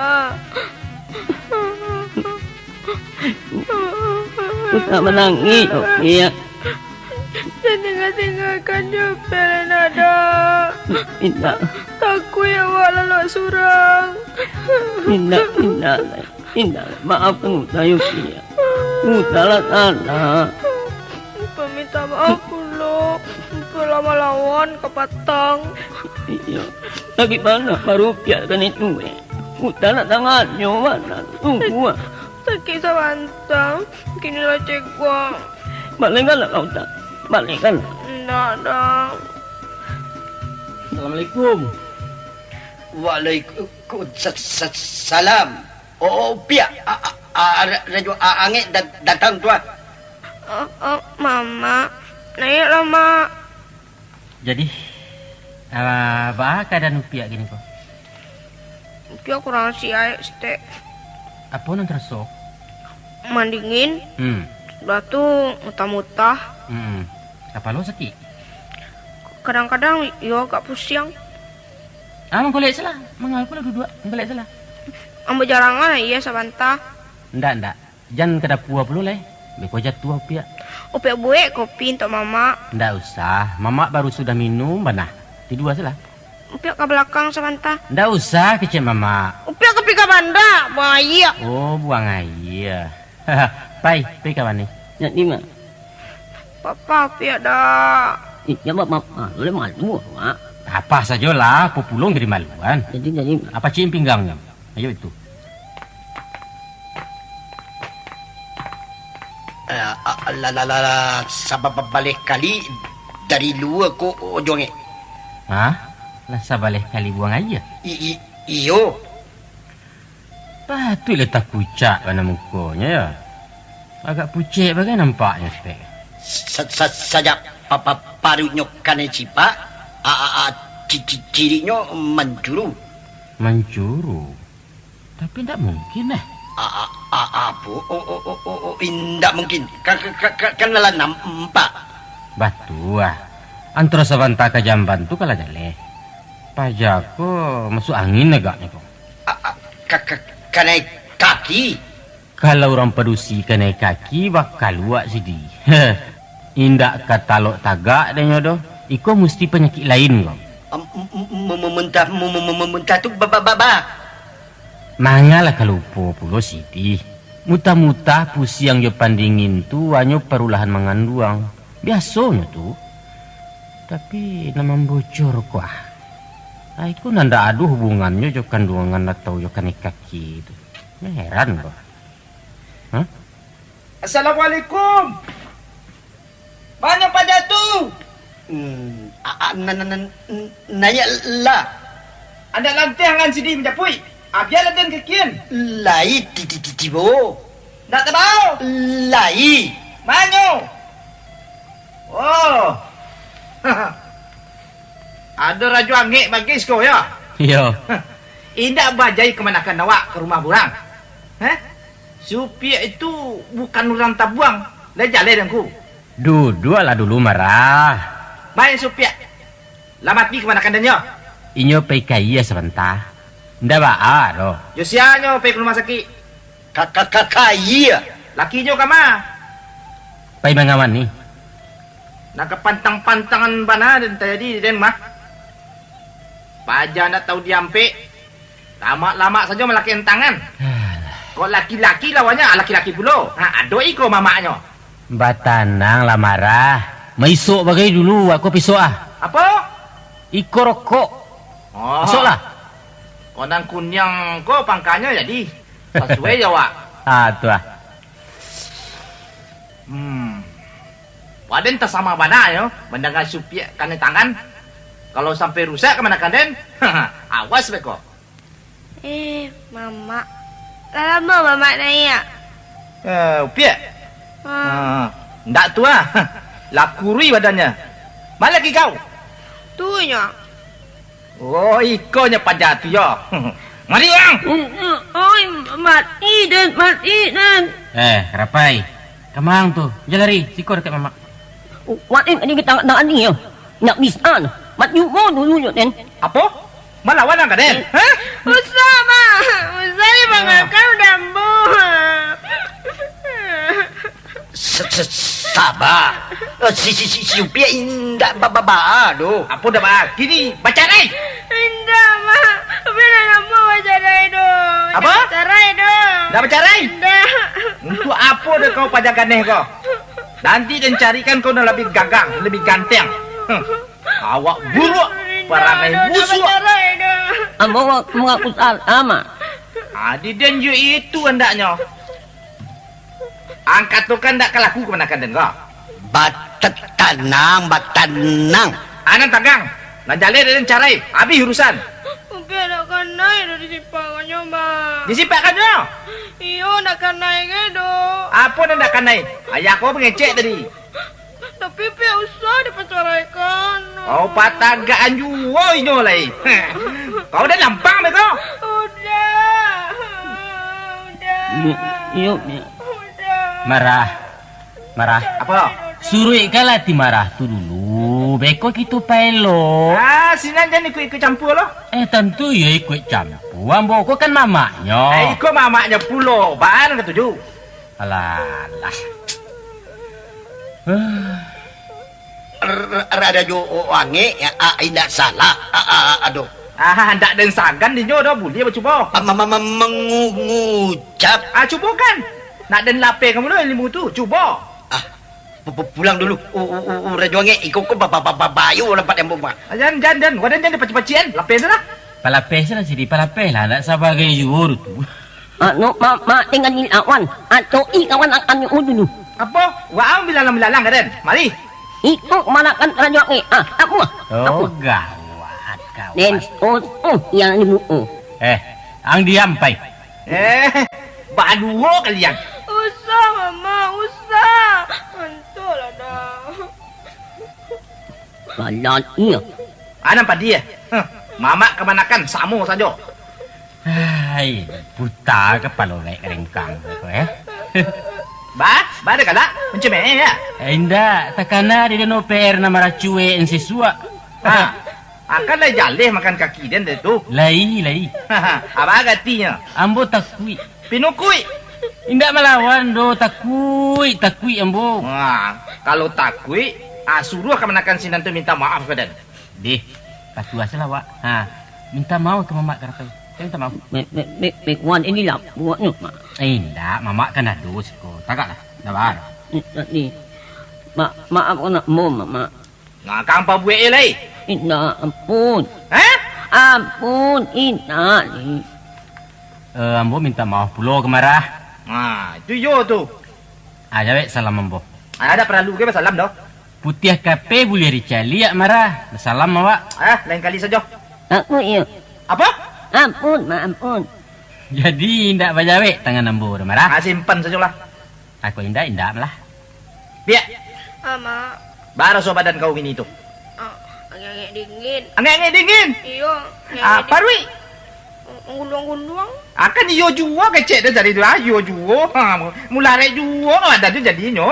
Utak manangih, Opiak. Jan tingga-tinggakan jo Upiak lai, Nak, Da. Indak. Takuik awak lalok surang. Indak, indak, indak. Maafkan Uta, Opiak. Uta lah salah. Upiak minta maaf pulo. Upiak lah malawan kapatang. Iyo. Sakik bana paruik Upiak kan itu, eh. Uta nak tanganyo bana. Tunggu, ah. Sakik sabanta, kini lah cegak. Balekkanlah kau, Uta. Balekkanlah. Indak, Da. Assalamualaikum. Waalaikum sa-, sa-, salam. Oh, Piak. A, a, a, ra-, Rajo A-, Angek dat-, datang tu, ah. Oh, oh, Mamak. Naiaklah, Mak. Jadi, ah, baa kaadaan Upiak kini ko? Upiak kurang siaik saketek. Apo nan taraso? Mandingin. Hmm. Sudah tu mutah-mutah. Hmm. Kapalo sakik? Kadang-kadang iyo agak pusiang. Ah, mangkolek salah. Mangapa lah duduak? Mangkolek salah. Ambo jarangan iyo sabanta. Ndak, ndak. Jan ka dapua pulo lai, beko jatuah Upiak. Upiak buek kopi untuak Mamak. Ndak usah, Mamak baru sudah minum bana. Tidua salah. Upiak ka balakang sabanta. Ndak usah kecek Mamak. Upiak ka pai ka banda, buang aia. Oh, buang aia. Pai, pai ka mano? Nak di ma? Papa Upiak, Da. Eh, jan bapapa, uleh malu awak. Apa sajolah, apo pulo nan ka dimaluan? Jadi, jadi. Apa ciek pinggangnyo? Ayo itu. Eh, a-, a-, la, la, la, la, sabaleh kali dari lua ko, Ojo Angek. Hah? Lah sabaleh kali buang aia? I-, i-, iyo. Patuiklah takucak bana mukonyo, yo. Agak pucek bagai nampaknyo, Pek. Sa-, sa-, sajak pa-, pa-, paruiknyo kanai cipak, a-, a-, a-, ci-, ci-, ciriknyo mancuru. Mancuru? Tapi ndak mungkin, eh. A-, a-, a-, apo? Oh, oh, oh, oh, oh, indak mungkin. Ka-, ka-, ka-, ka-, kan lah nampak. Batua. Antaro sabanta ka jamban tu ka lah jaleh. Paja ko masuak angin agaknyo ko. A-, a-, ka-, ka-, kanai kaki. Kalau urang padusi kanai kaki, bakaluak sidi. Indak ka talok tagak dek nyo doh. Iko musti panyakik lain ko. Am, m-, m-, m-, muntah, mu-, mu-, mu-, mu-, muntah tu ba-, ba-, ba-, ba. Mangalah ka lupo pulo sidi. Mutah-mutah pusiang jo pandingin tu hanyo parulahan manganduang. Biasonyo tu. Tapi nan mambocor ko, ah. Ai ko nan ndak ado hubungannyo jo kanduangan atau jo kanai kaki tu. Heran ko. Hah? Assalamualaikum. Mano paja tu? Hmm, a, a, na, na, na, n-, naiaklah. Andak lanteh angan sidi manjapuik. A, bialah den kakian. Lai ti, ti, ti, tibo. Ndak tabao. Lai. Manyo? Oh. Ado Rajo Angek bagai siko, yo? Iyo. Indak bajai kamanakan awak ka rumah urang. Hah? Si Upiak itu bukan urang tabuang. Lai jaleh dek ngku. Duduaklah dulu, Marah. Mai si Upiak. Lah mati kamanakan den nyo? Inyo pai ka aia sabanta. Ndak baa doh. Jo sia nyo pai ka rumah sakik? Ka, ka, ka, ka aia. Lakinyo ka ma? Pai mangawan ni. Nan kapantang-pantangan bana den tajadi den mah. Paja ndak tahu diampek. Lamak-lamak sajo malakekkan tangan. Alah. Kok laki-laki lawannyo, ah, laki-laki pulo. Ha, ado iko mamaknyo. Batananglah, Marah. Maisok bagai dulu, awak ko pisok ah. Apo? Iko rokok. Oh. Masuklah. Kok nan kuniang ko pangkanyo jadi. Sasuai jo awak. Ah, tu ah. Hmm. Waden tasama bana yo, mandanga si Upiak kanai tangan. Kalau sampai rusak kamanakan den, awas beko. Eh, Mamak. Lah lamo Mamak naiak? Eh, Upiak? Ah. Ah, ndak tu ah. Lah kurui badannyo. Ma laki kau? Tu nyo. Oh, iko nyo paja tu yo. Mari urang. Oi, mati den, mati den. Eh, Rapai. Kamang tu. Jan lari, siko dakek Mamak. Wak, eh, ni tangan, tangan ni yo. Nak bisa, mat nyumo dulu yo, den. Apo? Malawan ang ka den? Eh. Hah? Usah, Mak. Usah dibangakan udah ambo. Sa-, sa-, saba. Eh, si, si, si, si Upiak indak ba-, ba-, baa doh. Apo ndak baa? Kini bacarai! Indak, Mak. Upiak ndak namuah bacarai doh. Apo? Ndak bacarai doh. Ndak bacarai? Indak. Untuak apo doh kau paja ganeh ko? Nanti den carikan kau nan labiah gagah, labiah ganteng. Hmm. Awak buruak, parangai busuak. Ambo ma-, mangaku salah, Mak. Adi den yo itu andaknyo. Angkatokan ndak ka laku kamanakan den ko. Batanang, batanang. Anan tagang, nan jaleh den carai, abih urusan. Upiak ndak kanai doh disipakannyo, Mak. Disipakannyo? Iyo, ndak kanai ge doh. Apo nan ndak kanai? Ayah ko mangecek tadi. Tapi Upiak usah dipacaraikan. Oh, patagakan juo inyo lai. Kau udah lampang beko? Udah. Udah. Iyo, iyo. Udah. Marah. Marah. Apo? Suruikkanlah ti Marah tu dulu. Beko kito paelo. Ah, sinan jan ikut-ikut campua lo. Eh, tantu iyo ikut campua. Ambo ko kan mamaknyo. Eh, iko mamaknyo pulo. Baa nan katuju? Alah, alah. R-, r-, rada jo o-, angek, ya, a, indak salah. A, a, a, aduh. Ah, ndak den sagan dinyo doh, buliah bacubo. A, ma-, ma-, ma-, mangu-, ngucap. Ah, cubokan. Nak den lapehkan pulo ilmu tu, cubo. Ah, pu-, pu-, pulang dulu. U-, u-, u-, urang jo angek, iko ko ba-, ba-, ba-, ba-, bayo lampat ambo mah. Ah, jan, jan, jan. Waden jan dipaciak-paciakan. Lapeh tu lah. Palapeh se lah, Sidi, palapeh lah. Ndak sabagai juo tu. Anu, ma-, ma-, dengan dilawan, atau ih kawan akan dulu. Apo? Waang bilalang-bilalang ka den? Mari. Iko kamanakan rajo angek. Ah, apo? Oh, apo? Gawat, gawat. Den, oh, oh, yang ibu, oh. Eh, ang diam, pai. Eh, baduo kalian. Usah, Mama, usah. Antulah dah. Balan, iyo. Anan padiah. Huh, mamak kamanakan samo sajo. Hai, puta kapalo gaek karengkang ko, eh. Ba, ba ado galak, mancemeh, ya? Eh, indak, takana di dano P R nan maracuek sisuak. Ha, akan lai jaleh makan kaki den dek tu. Lai, lai. Apo aratinyo? Ambo takuik. Pinukuik. Indak malawan doh, takuik, takuik ambo. Wah, kalau takuik, ah, suruah kamanakan sinan tu minta maaf ka den. Dih, patuah se lah awak. Ha, minta maaf ka mamak karapai. Ka minta maaf. Mek, mek, mek, mek, wan inilah buatnyo, Mak. Eh, indak, mamak kan ado siko. Tagaklah, sabar. Ni, ni. Ma-, maafkan ambo, Mak. Nah, kang pabuek e lai. Indak, ampun. Hah? Ampun, indak, ni. Eh, ambo minta maaf pulo ka Marah. Nah, itu iyo tu. Ah, jawek salam ambo. Ah, ndak paralu ge basalam doh. Putiah kape buliah dicaliak, Marah. Basalam awak. Ah, lain kali sajo. Aku iyo. Apo? Ampun, Mak, ampun. Jadi, indak bajawek tangan ambo tu, Marah? Ah, simpan sajolah. Aku indak, indak malah. Piak. Ah, Mak. Baraso badan kau kini tu? Ah, angek-angek dingin. Angek-angek dingin? Iyo, ah, angek-angek dingin. Paruik? Guluang-guluang. Ah, kan iyo juo kecek tu tadi tu, ah, iyo juo. Ha, mularek juo badan tu jadinyo.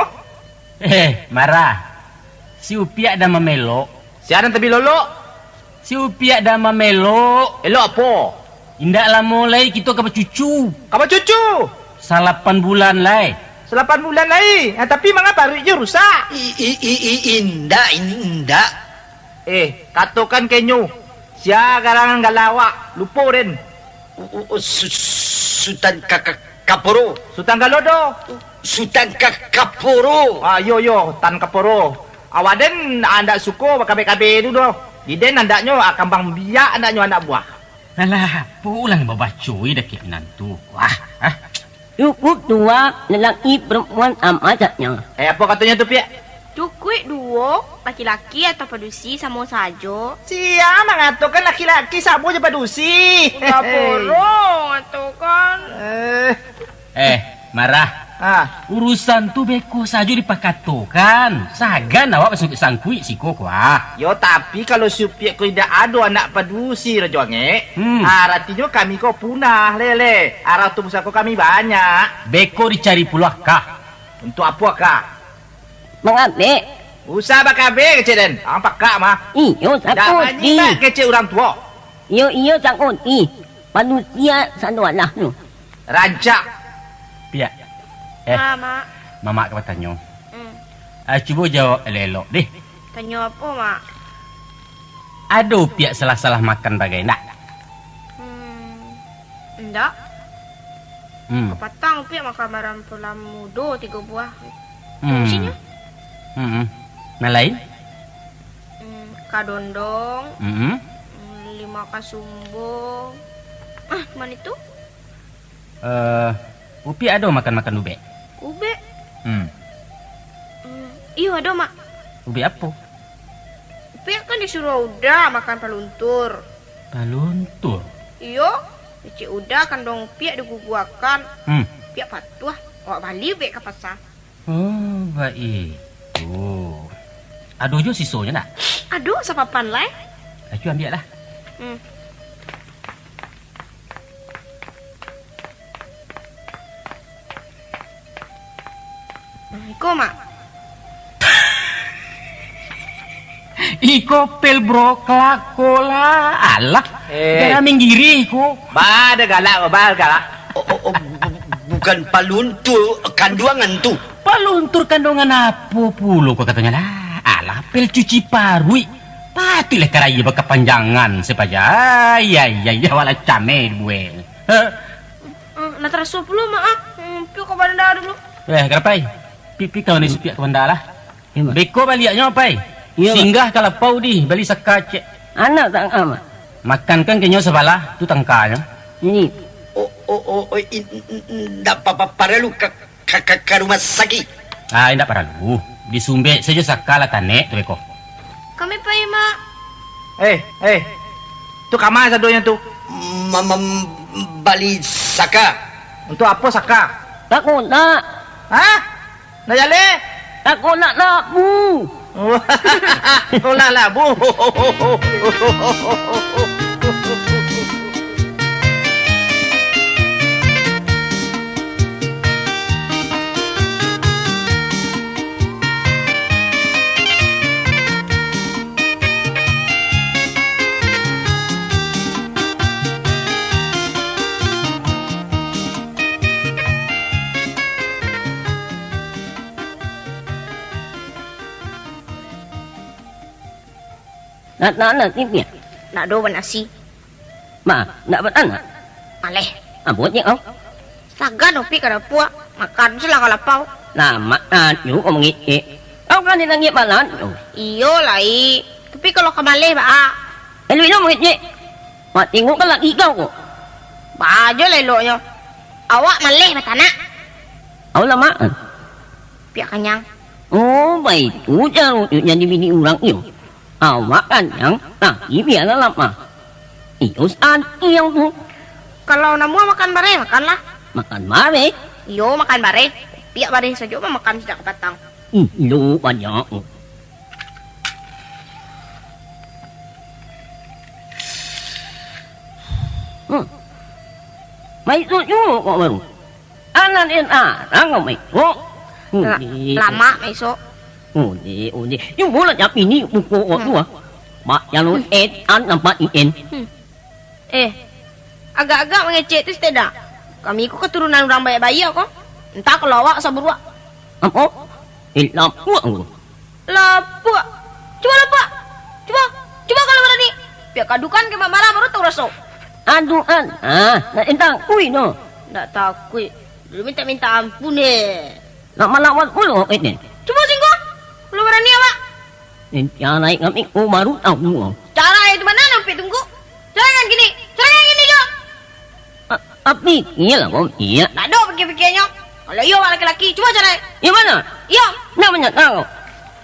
Eh, Marah. Si Upiak dah mamelok. Sia nan tabilolok? Si Upiak dah mamelok. Elok apo? Indak lamo lai kito ka bacucu. Ka bacucu? Salapan bulan lai. Salapan bulan lai? Ah, tapi manga paruiknyo rusak? I, i, i, i, indak, indak. Eh, katokan ka inyo, sia garang gala awak, lupo den. U-, u-, u-, Su-, Sutan Ka-, Ka-, Kaporo. Sutan Galodo. Sutan Ka-, Kaporo. Ah, iyo, iyo, Tan Kaporo. Awak den, ah, ndak suko bakabek-kabek tu doh. Di den andaknyo, ah, kambang biak andaknyo anak buah. Alah, apo ulang babaco, eh, dakek minantu. Wah, ah. Cukuik duo, lalaki parampuan samo sajo. Eh, apo katonyo tu, Piak? Cukuik duo, laki-laki atau padusi samo sajo. Sia mangatokan laki-laki samo jo padusi? Kaporo ngatokan. Eh. Eh, Marah. Ah. Urusan tu beko sajo dipakatokan. Sagan awak basangkuik-sangkuik siko ko, ah. Yo, tapi kalau si Upiak ko indak ado anak padusi, Rajo Angek, hmm, aratinyo kami ko punah, lele. Arah tu pusako kami banyak. Beko dicari pulo akah. Untuak apo akah? Mangabek. Usah bakabek, kecek den. Ang pakak mah. Iyo, ndak sakoti. Manyimak kecek urang tuo. Iyo, iyo, sakoti. Manusia sadoalahnyo. Rancak. Piak. Eh. Ha, Mak. Mamak ka batanyo. Hmm. Ah, cubo jawab elok-elok deh. Tanyo apo, Mak? Ado Upiak salah-salah makan bagai ndak? Hmm, indak. Hmm. Kapatang Upiak makan barampulan mudo tigo buah. Hmm. Isinyo? Hmm. Nan lain? Hmm, kadondong. Hmm. Hmm, lima kasumbung. Ah, mano itu? Eh, Upiak ado makan-makan ubek? Ubek? Hmm. Hmm, iyo, ado, Mak. Ubek apo? Upiak kan disuruah Uda makan paluntur. Paluntur? Iyo, kecek Uda kanduang Upiak diguguakan. Hmm. Upiak patuah, awak bali ubek ka pasa. Oh, baitu. Ado juo sisonyo ndak? Ado, sapapan lai. Acu ambiaklah. Hmm. Iko, Mak. Iko pel bro, kelako lah. Alah, eh, jangan minggiri iko. Ba, dah galak ko, ba, galak. Oh, oh, oh, bu-, bu-, bukan paluntur kanduangan tu. Paluntur kanduangan apo pulo ko katonyo lah? Alah, pel cuci paruik. Patuiklah karai bakapanjangan sapaja. Ai, ai, ai, ai, wala cameh dibuek. Hah? Hmm, lah taraso pulo, Mak, ah. Hmm, Upiak ka baranda dulu. Eh, Karapai. Pi, pi, kawan si Upiak ka baranda lah. Iyo, Mak. Beko baliaknyo, Pai. Iyo, Mak. Singgah ka lapau di, bali saka ciek. Anak tangka, Mak. Makankan ka inyo sabalah, tu tangkanyo. Ini. Oh, oh, oh, oh, in-, in-, in-, indak pa-, pa-, paralu ka, ka, ka, ka rumah sakik. Ah, indak paralu. Disumbek sajo saka lah tanek tu beko. Kami pai, Mak. Eh, eh. Tu kama sadonyo tu? Ma-, mambali saka. Untuk apo saka? Takuik nak. Hah? Nak jaleh? Takuik nak labu. Olah labu. Nak, nak, nak, tipiak. Nak do banasi. Ma, nak batanak? Maleh. Apo cek kau? Sagan Upiak ka dapua, makan se lah ka lapau. Lamak ajo kau mangecek. Kau kan dilangik balan tu. Iyo lai, tapi kalau ka maleh baa? Elok-elok mangecek. Mak tengok kan laki kau ko. Baa jo lah eloknyo. Awak maleh batanak. Kau lamak. Piak kanyang. Oh, baitu caro tu jadi bini urang iyo. Awak kanyang, tapi bialah lamah. Iyo santiang tu. Kalau namuah makan bareh, makanlah. Makan bareh? Iyo, makan bareh. Piak bareh sajo mah makan sajak kapatang. Ih, lo banyak. Hmm. Baik tu juo kok baru. Anak den arang kau main tu. Udi. Lamak maisok. Udi, udi. Cubolah capi ni buku kau tu, ah. Mak jalur Hmm. N, an nampak I N. Hmm. Eh, agak-agak mangecek tu sitedak. Kami ko katurunan urang baiak-baiak ko. Entah kalau awak saburuak. Apo? Eh, lapuak ko. Lapuak. Cubo lapuak. Cubo. Cubo kalau barani. Piak kadukan ka mak marah baru tau raso. Aduh, an. Ah, nak den takuik no. Ndak takuik. Dulu minta-minta ampun, eh. Nak malawan pulo, eh, den. Cubo singguah. Kalau barani awak. Den carai kami ko baru tau. Carai tu ma nan Upiak tunggu? Caraikan kini. Caraikan kini jo. A-, api, iyolah, Bang. Iyo. Ndak ado pikir-pikirnyo. Kalau iyo awak laki-laki, cubo carai. Iyo mano? Iyo. Ndak manyata kau.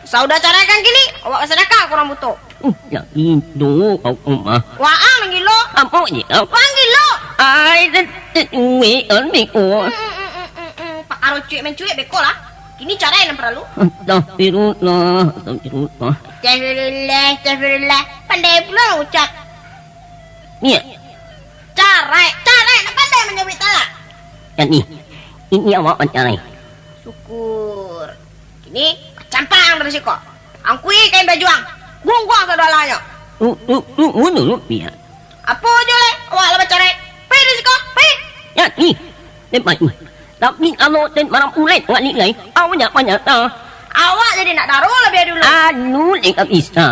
Saudah caraikan kini, awak ka sadakah ka urang buto. Uh, yo itu kau, Umah. Waang nan gilo. Apo je kau? Waang gilo. Ai, te-, te-, uwe, kan, beko. Hmm, hmm, hmm, hmm, hmm, hmm. Pakaro cuek mancuek beko lah. Kini carai nan paralu. Astagfirullah, astagfirullah. Astagfirullah, astagfirullah. Pandai pulo ucap. Iyo. Carai, carai, nak pandai manyabuik talak. Jadi, ini awak bacarai. Syukur. Kini, campang dari siko. Angkui kain bajuang. Gungguang sadoalahnyo. Tu, tu, tu, unu, Piak. Apo jo lai, awak lah bacarai. Pai dari siko, pai. Jadi, den pai. Tapi kalau den maram ulek ngalik lai, awak nyak manyata. Awak jadi nak daro labiah dulu. Anu, lengkap bisa.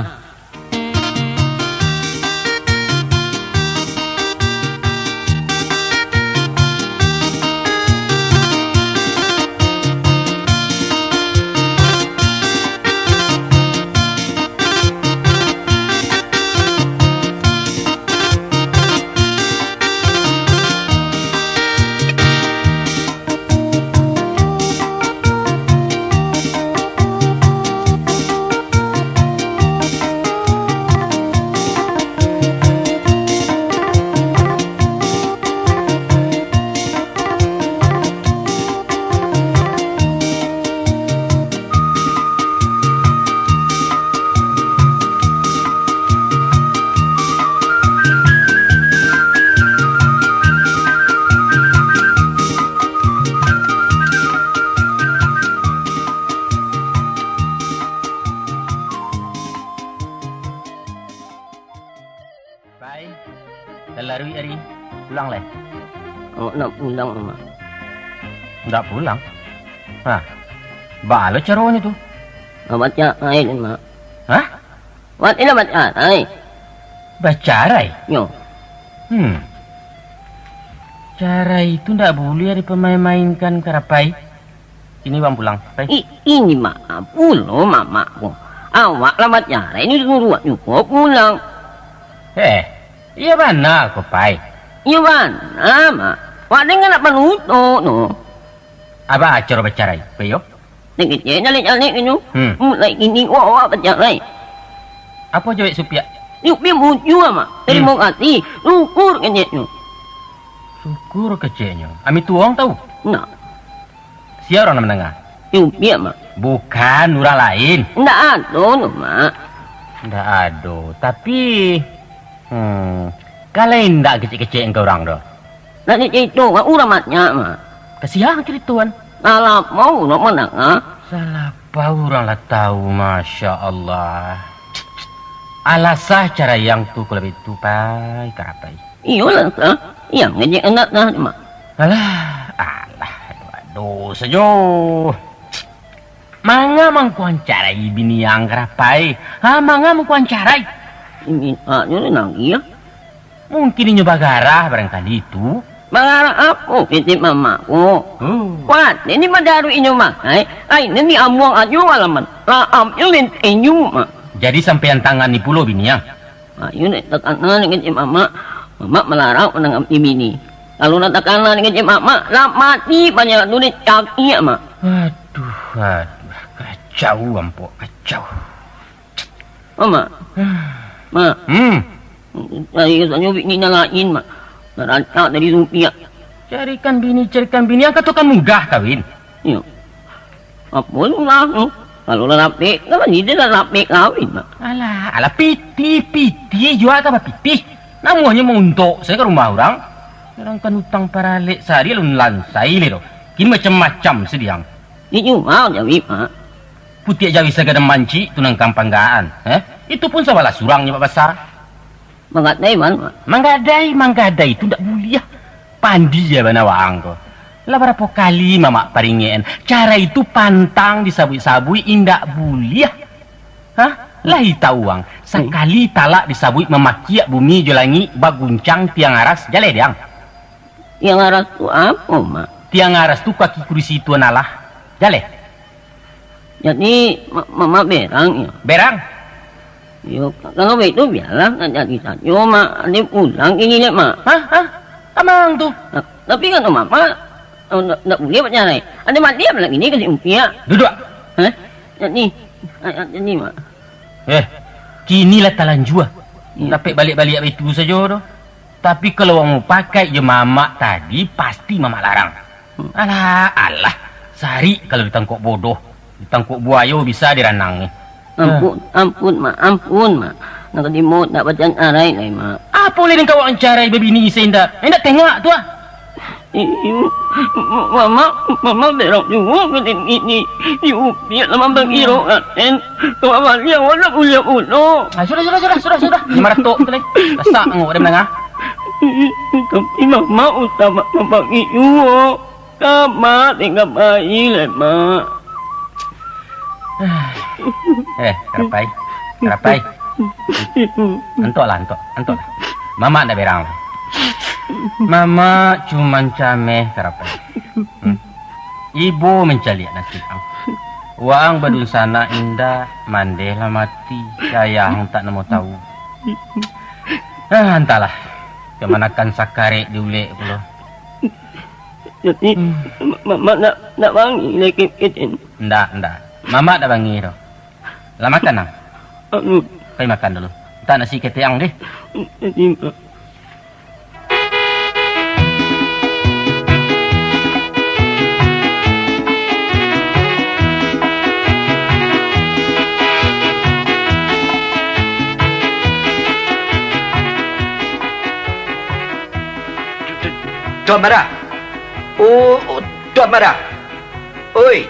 Pai, lah laruik ari, pulang lai. Awak nak pulang, Mak. Ndak pulang? Hah? Baa lo caronyo tu? Bacarai, Mak. Hah? Wak, ino bacarai. Bacarai? Yo. Hmm. Carai itu ndak buliah dipamain-mainkan, Karapai. Kini wak pulang, Pai. I-, ini maaf pulo mamak ko. Awak lah bacarai, ini suruah juo pulang. Eh, iyo bana ko, Pai. Iyo bana, Mak. Wak den kan nak panutuik tu. Baa caro bacarai, Pai, yo? Dek kecek jalek-jalek inyo. Hmm. Mulai kini wak, wak bacarai. Apo jawek Supiak? Supiak bujua, Mak. Hmm. Tarimo kasih. Syukur keceknyo. Syukur keceknyo. Ami Tuong tahu? Ndak. Sia urang nan mandanga? Supiak, Mak. Bukan, urang lain. Ndak ado tu, Mak. Ndak ado, tapi, hmm, kalau indak kecek-kecek ka urang tu? Nak dicarito ka urang banyak, Mak. Ka sia caritoan? Lah lapau urang mandanga. Lah lapau urang lah tahu, Masya Allah. Alah sah carai ang tu kalau baitu, Pai, Karapai. Iyolah, sah. Yang ngecek anak dah, Mak. Alah, alah, aduh, aduh, sajo. Manga mangko ang carai bini ang, Karapai? Ha, manga mangko ang carai? Mintaknyo tu nagih, yo. Mungkin inyo bagarah barangkali tu. Bagarah apo kecek mamak ko? Oh. Kuaik, den ni madaruik inyo makai, lain den ni amuang ajo alaman. Laamnyo lenteh inyo, Mak. Jadi sampaian tangan ni pulo bini ang? Ayo, nak takana dek kecek mamak, mamak malarang mandanga bini. Kalau nak takana dek kecek mamak, lah mati banyak tu dek cakiak, Mak. Aduh, aduh, kacau, Ampok, kacau. Mamak. Mak. Hmm. Cari sajo bini nan lain, Mak. Nan rancak dari Supiak. Carikan bini, carikan bini, ang katokan mudah kawin. Iyo. Apo tu lah, hmm? Kalau lah rapek, kan jadi lah rapek kawin, Mak. Alah, alah, pitih, pitih, jua ka bapitih. Namuahnyo mauntok sajo ka rumah urang. Urang kan utang paralek sahari alun lansai lai doh. Kini macam-macam sadiang. Dijual jawik, Mak. Putiak jawik sagadang mancik tu nan ka ang panggaan, eh? Itu pun sabalah surang nyo bak basa. Manggadai, Mak. Manggadai, manggadai tu ndak buliah. Pandia bana waang ko. Lah barapo kali mamak paringek-an, carai tu pantang disabuik-sabuik, indak buliah. Hah? Lai tahu ang, sakali talak disabuik mamakiak bumi jo langik, baguncang tiang aras, jaleh dek ang? Tiang aras tu apo, Mak? Tiang aras tu kaki kurisi Tuan Allah. Jaleh. Jadi, ma-, mamak berang, yo? Berang. Yo, kalau baitu, bialah, nak jadi sajo, Mak. Ade pulang kini, Mak. Hah? Hah? Ka ma ang tu? Nah, tapi kan mamak, oh, ndak, ndak buliah bacarai. Ade maliah lah kini ka si Supiak. Duduak. Hah? Jadi, ah, jadi, Mak. Eh, kini lah talanjua. Iyo. Dapek baliak-baliak baitu sajo doh. Tapi kalau wak mupakaik jo mamak tadi, pasti mamak larang. Alah, alah. Sarik kalau ditangkok bodoh. Ditangkok buayo bisa diranang ni. Ampun, ampun, Mak. Ampun, Mak. Nan ka dimaot ndak bacarai lai, Mak. Apo lai nan ka wak carai babini se indak? Indak tengok tu ah. Iyo, mamak, mamak berang juo ka den ini. Iyo, bialah mambagi roh, Raden. Kawak baliak, awak ndak buliah pulo. Ah, sudah, sudah, sudah, sudah, sudah. Jangan maratok tu lai. Rasak angok dah mandanga. Tapi mamak usah mambagi juo. Ka Mak, tingga pai lai, Mak. Eh, Karapai. Karapai. Antoklah, antok. Antoklah. Mamak ndak berang lai. Mamak cuman cameh, Karapai. Hmm. Ibo mancaliak nasib ang. Waang badunsanak indak, mandeh lah mati. Ayah ang tak namo tahu. Ah, antahlah. Kamanakan sakarek diulek pulo. Jadi, Hmm. ma-, ma-, ma-, nak, nak bangih lai ke-, kecen? Ndak, ndak. Mamak ndak bangih doh. Lah makan ang? Anu. Pai makan dulu. Antah nasi ketek ang deh. Jadi, Mak. Tuan Marah. Oh, oh, Tuan Marah. Oi.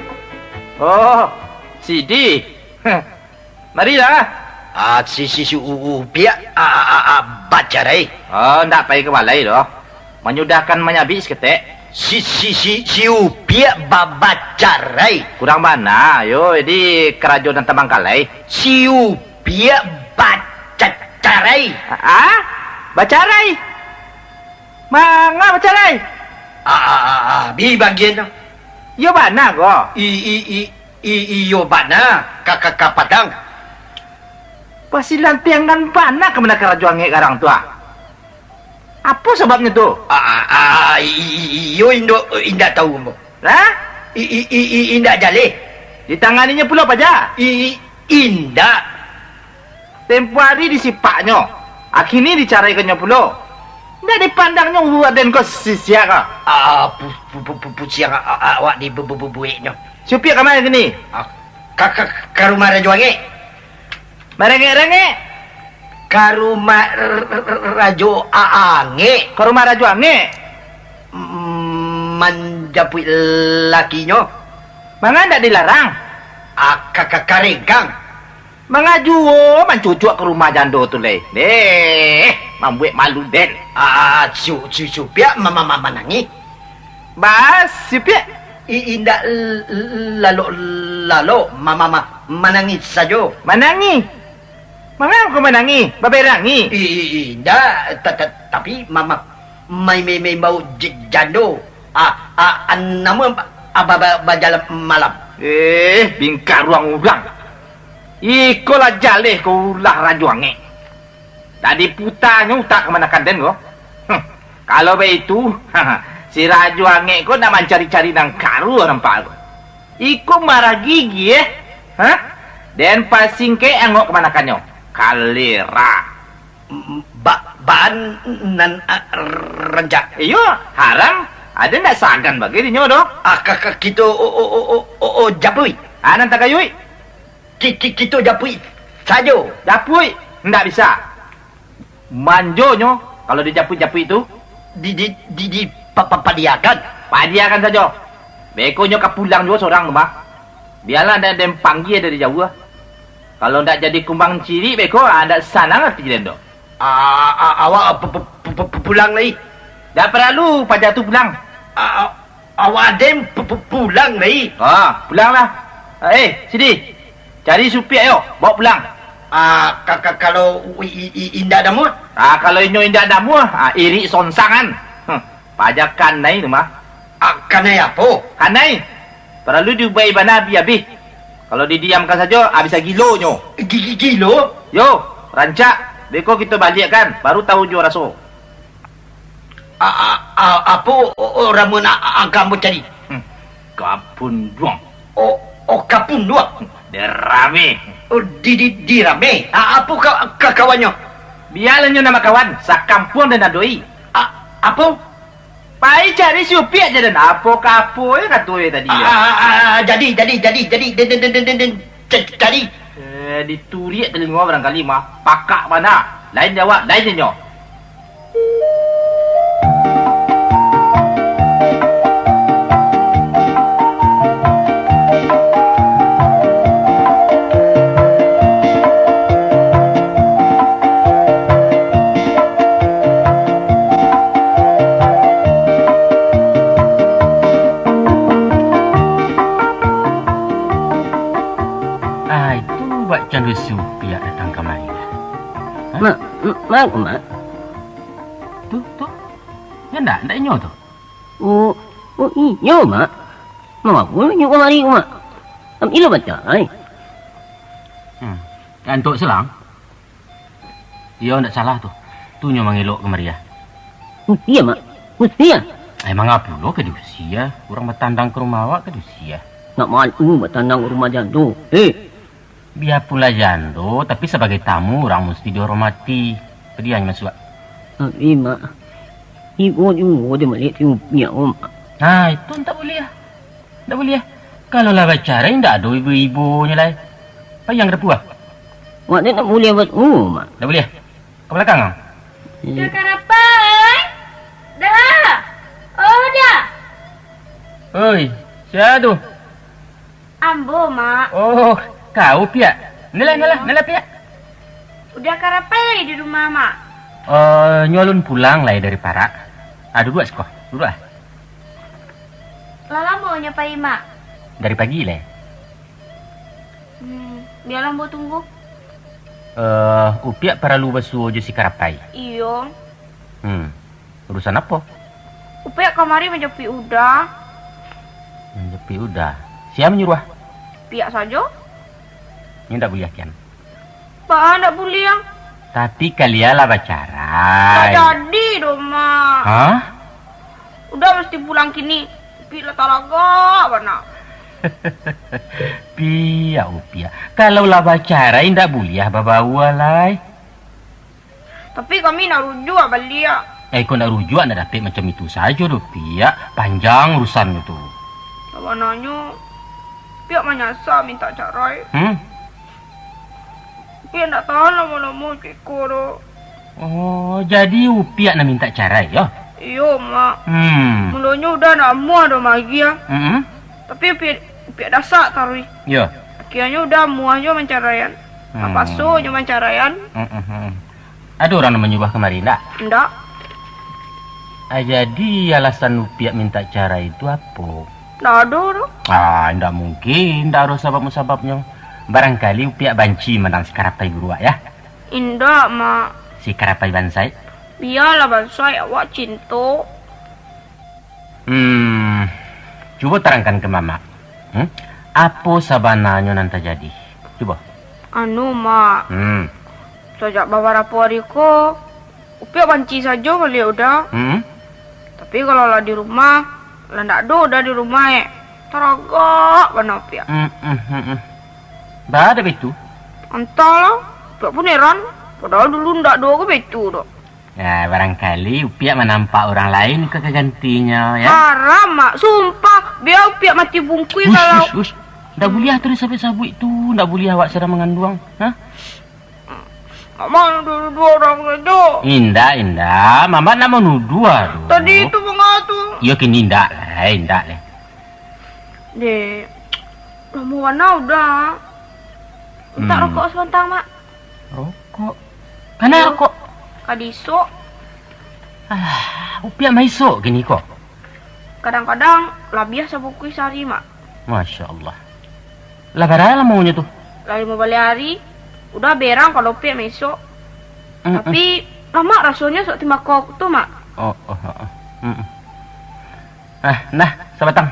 Oh, Sidi. Marilah. Ah, si, si, si U-, Upiak, ah, ah, ah, ah, bacarai. Oh, ndak pai ka balai doh. Manyudahkan manyabik saketek. Si, si, si, si Upiak ba-, bacarai. Kurang bana, yo, jadi karajo nan tabangkalai. Si Upiak baca-, carai. Ah? Bacarai? Manga bacarai? Ah, ah, ah, ah, bi bagian tu. Iyo bana ko. I, i, i, i, iyo bana, ka, ka, ka Padang. Basilantiangan bana kamanakan Rajo Angek garang tu, ah. Apo sababnyo tu? Ah, ah, ah, i, i, i, iyo indo, indak tahu ambo. Hah? I, i, i, i, indak jaleh. Ditanganinyo pulo paja? I, i, indak. Tempo ari disipaknyo, akini dicaraikannyo pulo. Ndak dipandangnyo ulu aden ko sisiak ko. Ah, pu-, pu-, pu-, pu-, pusiang a-, a-, awak di bu-, bu-, bu-, bueknyo. Si Upiak ka ma kini? Ah, ka, ka, ka rumah Rajo Angek. Marengek-rengek. Ka rumah r-, r-, r-, Rajo A-, Angek. Ka rumah Rajo Angek? Mm, manjapuik lakinyo. Manga ndak dilarang? Ah, ka, ka, ka rengkang. Manga juo mancucuak ka rumah jando tu lai. Deh, mambuek malu den. Ah, si U-, si U-, si Upiak ma-, ma-, ma-, manangih. Baa, si Upiak? I-, indak l-, l-, lalok-lalok, ma-, ma-, ma-, manangih sajo. Manangih? Manga ko manangih? Baberangi? I-, i-, indak, ta-, ta-, tapi ma-, ma-, mai-, mai-, maimbau j-, jando. Ah, ah, ah, namun, ah, ba-, ba-, bajalan malam. Eh, bingkaruang urang. Iko lah jaleh ko ulah Rajo Angek. Dak diputanyo utak kamanakan den ko. Huh. Kalau baitu, si Rajo Angek ko nak mancari-cari nan karuah nampak ko. Iko marah gigi, eh? Hah? Den pasingkek angok kamanakannyo. Kalera. Ba-, baan nan, ah, rancak. Iyo, haram. Aden ndak sagan bagai dinyo doh. Ah, ka, ka, kito, o, o, o, o, o, o, japuik. Ah, nan tagayuik. Ki-, ki-, kito japuik sajo. Japuik? Ndak bisa. Manjonyo, kalau dijapuik-japuik tu. Di, di, di, di, pa-, pa-, padiakan. Padiakan sajo. Beko nyo ka pulang juo sorang tu mah. Bialah ndak den panggia dari jauah. Kalau ndak jadi kumbang cirik beko, ah, ndak sanang ati den doh. A-, a-, awak pu-, pu-, pu-, pu-, pu-, pulang lai. Ndak paralu paja tu pulang. A-, a-, awak aden pu-, pu-, pulang lai. Ah, pulanglah. Ah, eh, sini. Cari si Upiak yo, bawa pulang. Ah, ka-, ka-, kalau i-, i-, i-, indak damuah? Ah, kalau inyo indak damuah, ah, irik sonsangan. Huh, paja kanai tu mah. Ah, kanai apo? Kanai. Paralu diubai bana abih-abih. Kalau didiamkan sajo, ah, bisa gilonyo. Gi-, gi-, gilo? Yo, rancak. Beko kito baliakkan, baru tahu jo raso. A-, a-, a-, apo o-, o-, ramuan a-, a-, angka ambo cari? Hmm. Kapunduang. O-, o, kapunduang? Dirame. O, di, di, dirame. A-, apo ka-, ka-, kawannyo? Bialah nyo namo kawan, sakampuang den adoi. A-, apo? Pai cari si Upiak ja den. Apo ka apo, eh, kato eh tadi, A-, yo. a-, a-, a-, jadi, jadi, jadi, jadi, den, den, den, den, den, den, ca-, cari. Eh, dituriak talingo barangkali mah. Pakak bana. Lain jawab, lain nyo. Ah, itu bak cando si Upiak datang kamari. Hah? Mak, m-, mak, mak. Tu, tu. Yo ndak, ndak inyo tu. Oh, oh, inyo, mak. Mangko inyo kamari, mak? Ambiaklah batai. Hmm. Antok selang. Iyo, ndak salah tu. Tu nyo mangelok kamari, ah. Usia, mak. Usia. Emang apo lo ka diusia? Urang batandang ka rumah awak ka diusia? Ndak malu batandang ka rumah jando. Hei. Biapulah jando, tapi sabagai tamu urang musti dihormati. Padiahnyo masuak. Tapi, mak, ibo juo di baliak si Upiak, mak. Nah, itu ndak buliah. Ndak buliah. Kalau lah bacarai, ndak ado ibo-ibonyo lai. Payang ka dapua. Mak, ndak buliah buat, mak. Ndak buliah. Ka balakang, ang. Uda Karapai! Dah! Oh, dah! Oi, sia tu? Ambo, Mak. Oh, kau, Piak. Nilah, nilah, nilah, Piak. Uda Karapai di rumah, Mak. Eh, nyo alun pulang lai dari parak. Ah, duduak siko, duduak ah. Lah lamo nyo pai, Mak? Dari pagi lai. Hmm, bialah ambo tunggu. Eh, Upiak paralu basuo jo si Karapai. Iyo. Hmm, urusan apo? Upiak kamari manjapuik Uda. Manjapuik Uda? Sia manyuruah? Piak sajo. Nyo ndak buliah kian? Baa ndak buliah? Tapi kalian lah bacarai. Ndak jadi doh, Mak. Hah? Uda musti pulang kini. Upiak lah taragak bana. Piak, Upiak. Kalau lah bacarai, ndak buliah babaua lai. Tapi kami nak rujuak baliak. Eh, kok nak rujuak, nak dapek macam itu sajo doh, Piak. Panjang urusannyo tu. Sabananyo, Piak manyasa mintak carai. Hmm? Upiak ndak tahan lamo-lamo ceko tu. Oh, jadi Upiak nan mintak carai, yo? Iyo, Mak. Hmm. Mulonyo Uda ndak amuah doh maagiah. Mm-mm. Tapi Upiak, Upiak dasak taruih. Yo. Akhianyo Uda amuah jo mancaraian. Hmm. Tapaso jo mancaraian. Mm-mm. Ado urang nan manyuruah kamari, ndak? Ndak. Ah, jadi alasan Upiak mintak carai itu apo? Ndak ado doh. Ah, ndak mungkin, ndak ado sabab-musababnyo. Barangkali Upiak banci mandanga si Karapai buruak, yo? Indak, Mak. Si Karapai bansaik? Bialah bansaik, awak cinto. Hmm, cubo tarangkan ka Mamak. Hmm? Apo sabananyo nan tajadi? Cubo. Anu, Mak. Hmm. Sajak babarapo ari ko, Upiak banci sajo maliek Uda. Hmm. Tapi kalau lah di rumah, lah ndak ado Uda di rumah, eh. Taragak bana Upiak. Hmm, hmm, hmm, hmm. Baa dek baitu? Antahlah, Upiak pun heran. Padahal dulu ndak ado ko baitu doh. Nah, barangkali Upiak manampak urang lain ka gantinyo, yo? Haram, Mak. Sumpah, bia Upiak mati bungkuih kalau. Ush, ush, ush. Ndak buliah tu disabuik-sabuik tu. Ndak buliah awak sadang manganduang. Hah? Mama nuduah-nuduah urang sajo. Indak, indak. Mama ndak manuduah tu. Tadi tu manga tu. Iyo, kini indak lai, indak lai. Dek, lamo bana Uda. Mintak rokok sabanta, Mak. Rokok? Kana rokok? Ka diisok. Alah, Upiak maisok kini ko? Kadang-kadang labiah sabukuih sahari, Mak. Masya Allah. Lah bara lamonyo tu? Lah limo baleh ari. Uda berang kalau Upiak maisok. Mm-mm. Tapi, lamak rasonyo sok timbako tu, Mak. Oh, oh, oh, oh. Mm-mm. Ah, nah, sabatang.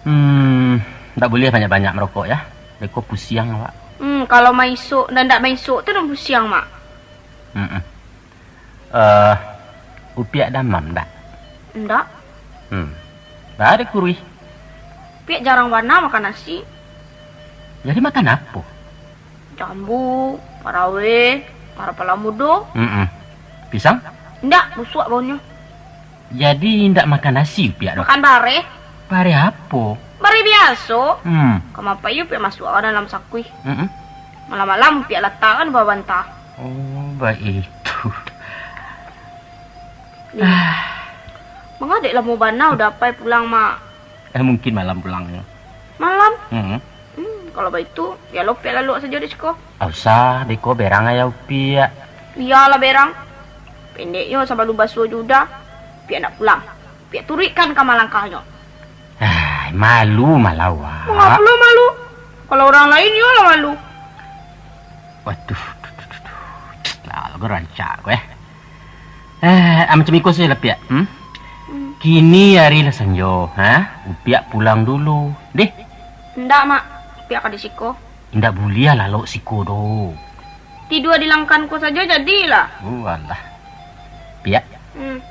Hmm, ndak buliah banyak-banyak marokok, yo. Beko pusiang awak. Hmm, kalau maisok, nan ndak maisok tu nan pusiang, Mak. Mm-mm. Eh, Upiak damam ndak? Ndak. Hmm. Baa dek kuruih? Upiak jarang bana makan nasi. Jadi makan apo? Jambu, paraweh, marapala mudo. Mm-mm. Pisang? Indak, busuak baunyo. Jadi indak makan nasi Upiak tu? Makan bareh. Bareh apo? Bareh biaso. Hmm. Kamapai Upiak masuakkan dalam sakuih. Mm-mm. Malam-malam Upiak latakkan di bawah banta. Oh, baitu. Nih. Ah. Manga dek lamo bana Uda pai pulang, Mak? Eh, mungkin malam pulangnyo. Malam? Hmm. Hmm, kalau baitu, bialah Upiak lalok sajo di siko. Ndak usah, beko berang ayah Upiak. Bialah berang. Pendeknyo, sabalun basuo jo Uda, Upiak ndak pulang. Upiak turuikkan kama langkahnyo. Ah, Malu malah awak. Manga pulo malu? Kalau urang lain, iyo lah malu. Waduh, duh, duh, duh, duh. Lah, lagu rancak ko, eh. Eh, ah, macam iko sajo lah, Piak. Hmm? Hmm. Kini ari lah sanjo, ha? Upiak pulang dulu, deh. Indak, Mak. Upiak ka di siko. Indak buliah lalok siko doh. Tidua di langkan ko sajo jadilah. Oh, alah. Piak. Hmm.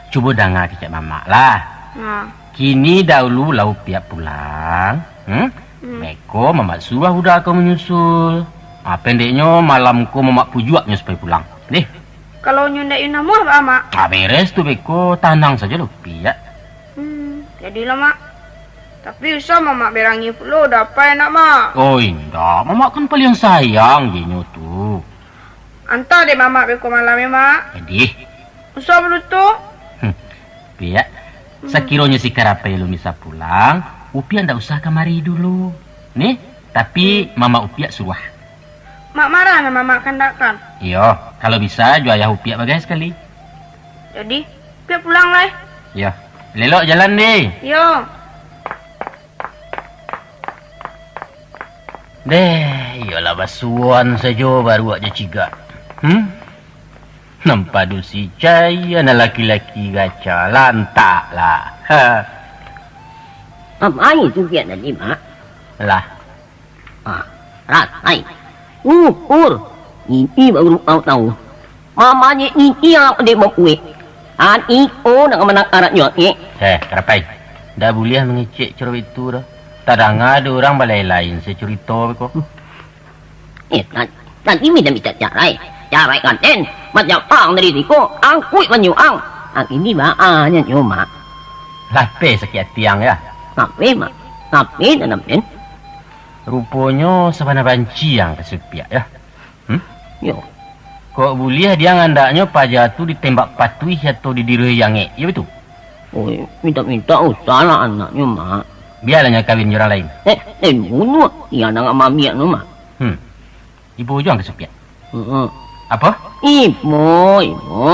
Cubo danga kecek mamak lah. Nah. Kini dahulu lah Upiak pulang. Hmm? Hmm. Beko mamak suruah Uda ko manyusul. Ah, pendeknyo, malam ko mamak pujuaknyo supayo pulang. Deh. Kalau nyo ndak iyo namuah, baa, Mak? Ah, beres tu beko, tanang sajo lah Upiak. Hmm, jadilah, Mak. Tapi usah mamak berangih pulo, Uda apai nak, Mak. Oh, indak. Mamak kan paliang sayang je inyo tu. Anta dek mamak beko malam yo, Mak. Jadi? Usah balutuk. Hmm. Piak, hmm, sakironyo si Karapai alun bisa pulang, Upiak ndak usah kamari dulu. Nih, tapi hmm, mamak Upiak suruah. Mak marah lah mamak kandakan. Iyo, kalau bisa, jo ayah Upiak bagai sakali. Jadi, Upiak pulang lai. Iyo. Lelok jalan, deh. Iyo. Deh, iyolah basuon sajo baruak jo cigak. Hmm? Nan padusi cai, anak laki-laki gaca, lantak lah. Ha. Apo itu Upiak tadi, Mak? Lah. Ah, rasai. Uhur. Ini baru kau tahu. Mamanyek nyitia dek bakuek. Ati ko nak manang arak nyo, eh. Eh, Karapai. Ndak buliah mangecek caro itu doh. Tadanga ado urang balain-lain se curito beko. Eh, ta-, tadi minta-minta carai. Carai kanten. Macam ang dari siko, angkuik manyuang. Ang ini baa nyo, Mak. Lapeh sakik ati ang, ya? Lapeh, Mak. Lapeh tanam den. Ruponyo sabana banci ang ka si Upiak, ya? Hmm? Yo. Kok buliah diang andaknyo paja tu ditembak patuih atau didiruih angek, iyo bitu? Oi, mintak-mintak usah lah anaknyo, Mak. Bialah nyo kawin jo urang lain. Eh, eh, bunuah. Iyo, anak mamiak no, Mak. Hmm. Ibo jo ang ka si Upiak? Heeh. Apo? Ibo, ibo.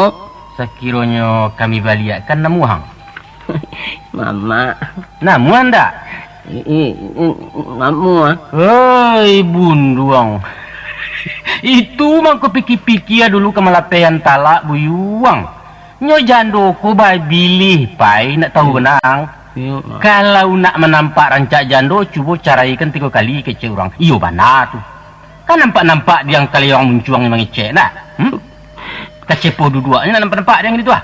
Sakironyo kami baliakkan namuah ang? Mamak. Namuah ndak? I-, i-, i-, namuah. Oi, bunduang. Itu mangko pikia-pikia dulu ka malapehan talak buyuang. Nyo jando ko babilih, pai, nak tahu bana ang. Iyo, Mak. Kalau nak manampak rancak jando, cubo caraikan tigo kali kecek urang. Iyo bana tu. Kan nampak-nampak diang kali urang muncuang mangecek, nah. Hmm? Kacepoh duduaknyo nak nampak-nampak diang gitu, ah.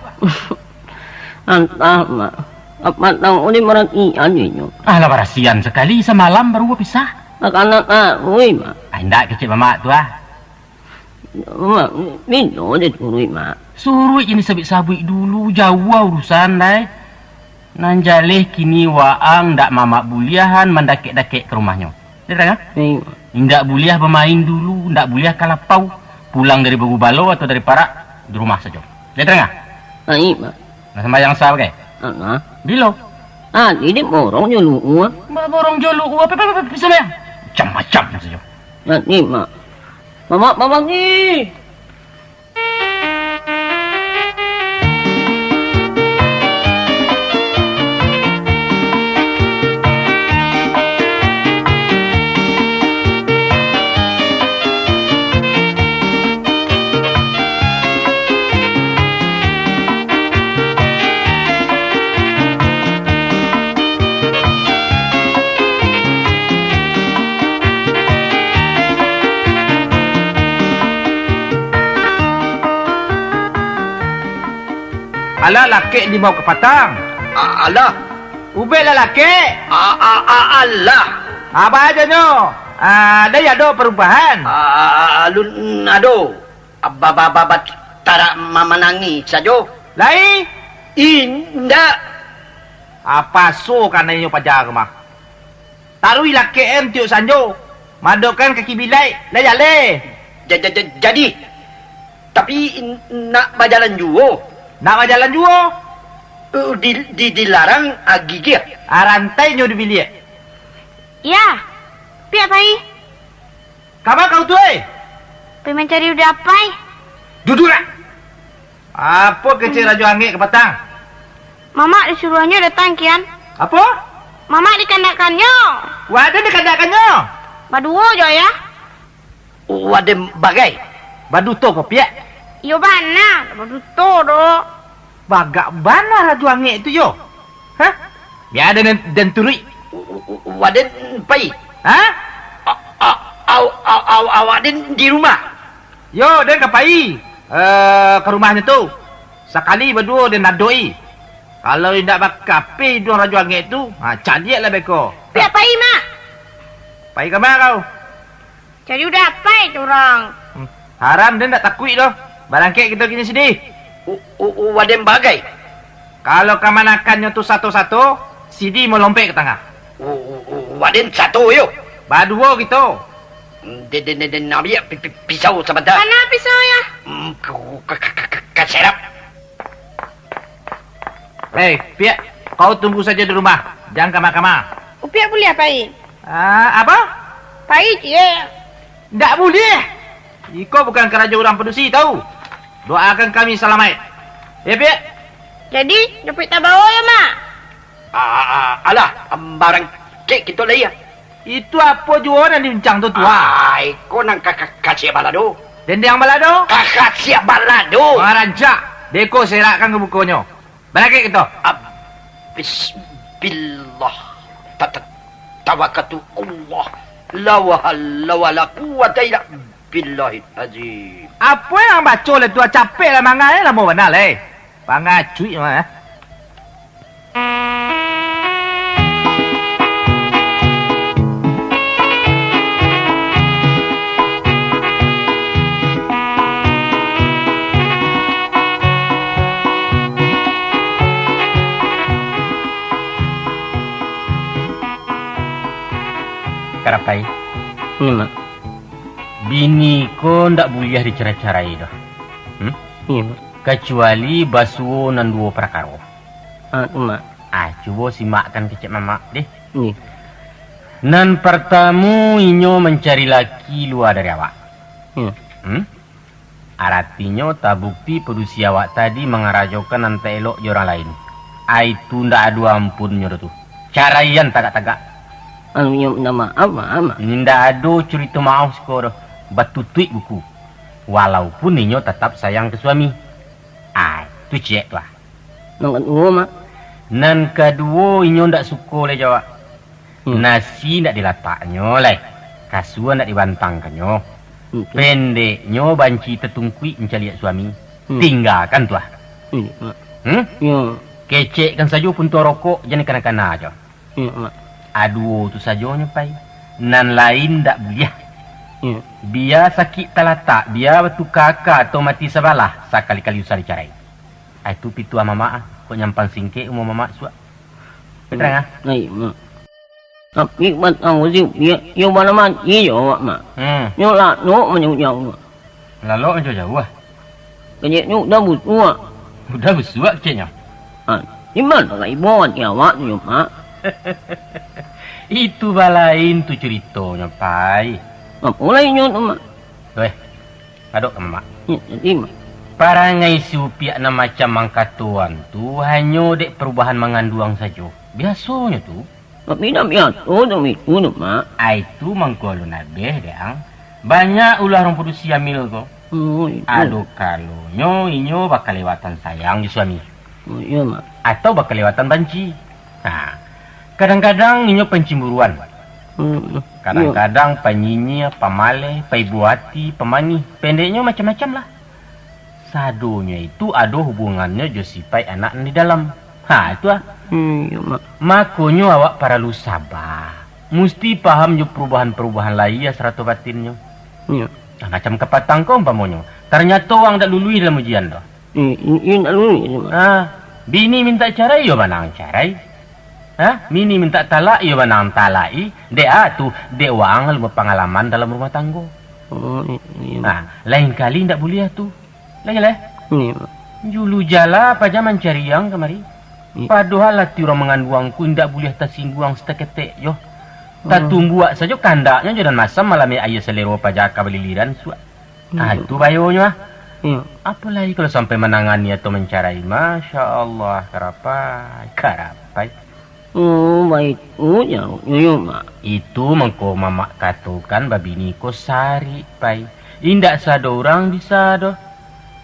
Antah, Mak. Apak tahu ulih maratian inyo. Alah, barasian sakali, samalam baru bapisah. Makanan taruih, Mak. Ah, indak kecek mamak tu, ah. Mak, bilo deh suruik, Mak? Suruik jan disabuik-sabuik dulu, jauah urusan, dai. Nan jaleh kini waang ndak mamak buliahan mandakek-dakek ka rumahnyo. Deh, tarang, ah? Iyo. Indak buliah bamain dulu, indak buliah ka lapau. Pulang dari bagubalo atau dari parak, di rumah sajo. Deh, tarang, ah? Iyo, Mak. Nah, sambayang sa bagai? Ah, ah. Bilo? Ah, ini borong jo luua. Ba-, borong jo luua, pe, pe, pe, pe, sambayang. Macam-macam sajo. Iyo, Mak. Mamak, mamak ni. Alah, lakek limau kapatang. A-, alah. Ubek lah lakek. A-, a-, a-, alah. Apo ajo nyo? Ah, dai ado parubahan? A-, a-, a-, alun ado. Ba-, ba-, ba-, ba-, tarak ma-, manangih sajo. Lai? Indak. Apaso kanai nyo paja ko mah? Taruih lakek en tiok sanjo, madokkan ka kibilaik, lah jaleh. Ja-, ja-, ja-, jadi, tapi n-, nak bajalan juo. Nak bajalan juo? Eh, di, di, dilarang agigiah. Arantai nyo di biliak. Ya, piak pai. Kama kau tu, eh? Pai mancari Uda apai. Duduaklah. Apo kecek rajo angek kapatang? Mamak disuruahnyo datang kian. Apo? Mamak di Waden dikandakannyo. Baduo jo, Ayah. Waden bagai. Baduto ko, Piak? Iyo bana, baduto doh. Bagak bana Rajo Angek tu yo. Hah? Bia den, den turuik. Waden pai. Hah? A-, a-, aw-, aw-, aw-, awak den di rumah. Yo, den ka pai, eh, ka rumahnyo tu. Sakali baduo den ladok-i. Kalau indak bakapeh iduang Rajo Angek tu, ha, caliaklah beko. Piak pai, Mak. Pai ka ma kau? Cari udah apai tu urang. Hmm. Haram, den ndak takuik doh. Barangkek kito kini sidi. U-, u-, u-, waden bagai. Kalau kamanakannyo tu sato-sato, sidi malompek ka tangah. U-, u-, u-, waden sato yo. Baduo kito. Den, den, den, den ambiak pi-, pi-, pisau sabanta. Mana pisau, Yah? Hmm, ka, ka, ka, ka, ka serap. Hei, Piak, kau tunggu sajo di rumah, jan kama-kama. Upiak buliah pai? Ah, apa? Pai, ciek. Ndak buliah. Iko bukan karajo urang padusi, tau. Doakan kami salamaik. Ya, Piak? Jadi, dapat tabawa ya, Mak? Ah, ah, ah, alah, barangkek kito lai, ya. Itu apo juo nan diuncang tu, Tuah? Ah, iko nan ka-, ka-, kasiak balado. Dendeng balado? Ka-, kasiak balado. Wah, rancak. Beko serakkan ka mukonyo. Barangkek kito. Ah, bismillah. Ta-, ta-, tawakkaltu Allah. La wahal-, la wala quwwata illa billahil azim. Apo nan baco lai tu, capek lah mangai, lamo bana lai. Pangacuik mah, eh. Karapai. Ini, Mak. Bini ko ndak buliah dicarai-carai doh. Hmm? Iyo, Mak. Kacuali basuo nan duo parakaro. Ah, tu, Mak. Ah, cubo simakkan kecek mamak, deh. Iyo. Nan partamo, inyo mancari laki lua dari awak. Iyo. Hmm? Aratinyo, tabukti padusi awak tadi mangarajokan nan tak elok jo urang lain. Ai, tu ndak ado ampunnyo doh tu. Caraian tagak-tagak. Anu, inyo minta maaf, Mak, Mak. Indak ado curito maaf siko doh. Batutuik buku. Walaupun inyo tatap sayang ka suami. Ai, tu ciek tu ah. Nan kaduo, Mak? Nan kaduo, inyo ndak suko lai jo awak. Hmm. Nasi ndak dilataknyo lai, kasua ndak dibantangkannyo. Hmm. Pendeknyo, banci tatungkuik mancaliak suami. Hmm. Tinggakan tu ah. Hmm, Mak. Hmm? Yo. Kecekkan sajo puntuang rokok, jan dikana-kana jo. Iyo, Mak. Aduo tu sajonyo, Pai. Nan lain ndak buliah. Iyo. Bia sakik talatak, bia batuka aka atau mati sabalah, sakali-kali usah dicarai. Ai, tu pituah mamak ah. Kok nyampang singkek umua mamak suak. Iyo. Tarang ah. Iyo, Mak. Tapi batang uzi, iyo, iyo bana mati jo awak, Mak. Hmm. Nyo lah, nyo manyuruah awak. Lalok macam jauah. Keceknyo udah busuak. Udah busuak keceknyo? Ha, di mano lah ibo ati awak tu, Mak? Itu balain tu curitonyo, Pai. Apo lai inyo tu, Mak? Weh, ladok ka mamak. Ya, jadi, Mak. Parangai si Upiak nan macam mangkatoan tu hanyo dek parubahan manganduang sajo. Biasonyo tu. Tapi ndak biaso tu, itu tu, Mak. Ai, tu mangko alun abih, dek ang. Banyak ulah urang padusi amil ko. Oh, itu. Ado kalonyo inyo bakalewatan sayang jo suami. Oh, iyo, Mak. Atau bakalewatan banci. Nah, kadang-kadang inyo pancimburuan. Hmm, iyo. Kadang-kadang panyinyia, pamaleh, paibo ati, pamanih. Pendeknyo, macam-macam lah. Sadonyo itu ado hubungannyo jo sipaik anak nan di dalam. Ha, itu ah. Hmm, iyo, Mak. Makonyo awak paralu saba. Musti paham jo parubahan-parubahan lahia sarato batinnyo. Iyo. Nah, macam kapatang ko umpamonyo, tarnyato waang ndak luluih dalam ujian tu. Hmm, iyo, iyo, ndak luluih tu, Mak. Ha, bini mintak carai, iyo bana ang carai. Ha, bini mintak talak, iyo bana ang talak-i. Dek ah tu, dek waang lalu bapangalaman dalam rumah tanggo. Oh, i-, iyo. Ha, lain kali ndak buliah tu. Lai, lai. Iyo, Mak. Julu jala paja mancari ang kamari. Iyo. Padohal ati urang manganduang ko indak buliah tasingguang saketek jo. Hmm. Tatumbuak sajo kandaknyo jo nan masam, malameh aia salero paja ka baliliran suak. Ah, iyo. Tu bayonyo ah. Iyo. Apo lai kalau sampai manangani atau mancarai? Masya Allah, karapai, karapai. Oh, baitu jawabnyo yo, Mak. Itu mangko mamak katokan babini ko sarik, Pai. Indak sado urang bisa doh.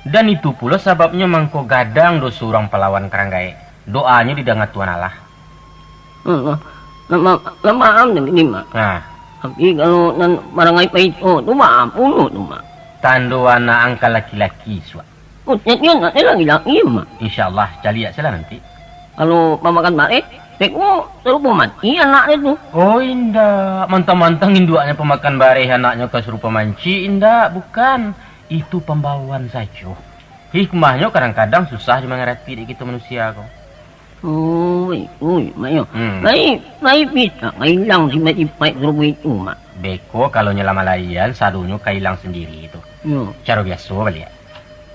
Dan itu pulo sababnyo mangko gadang doh surang palawan karanggaek. Doanyo didanga Tuhan Allah. Hmm, lah, lah ma-, lah maaf nan kini, Mak. Nah. Tapi kalau nan maranggaek baitu tu, maaf pulo tu, Mak. Tando anak angka laki-laki, suak. Oh, jadi anaknyo laki-laki, Mak? Insya Allah, caliak salah nanti. Kalau pamakan bareh, beko sarupo mancik anaknyo tu. Oh, indak. Mantang-mantang induaknyo pamakan bareh, anaknyo ka sarupo mancik, indak, bukan. Itu pambawaan sajo. Hikmahnyo kadang-kadang susah dimangarati dek kito manusia ko. Oi, oi, Mak yo. Hmm. Lai, lai bisa ka ilang sifat-sifat sarupo itu, Mak? Beko kalau nyo lah malaian, sadonyo ka ilang sandiri tu. Yo. Caro biaso baliak.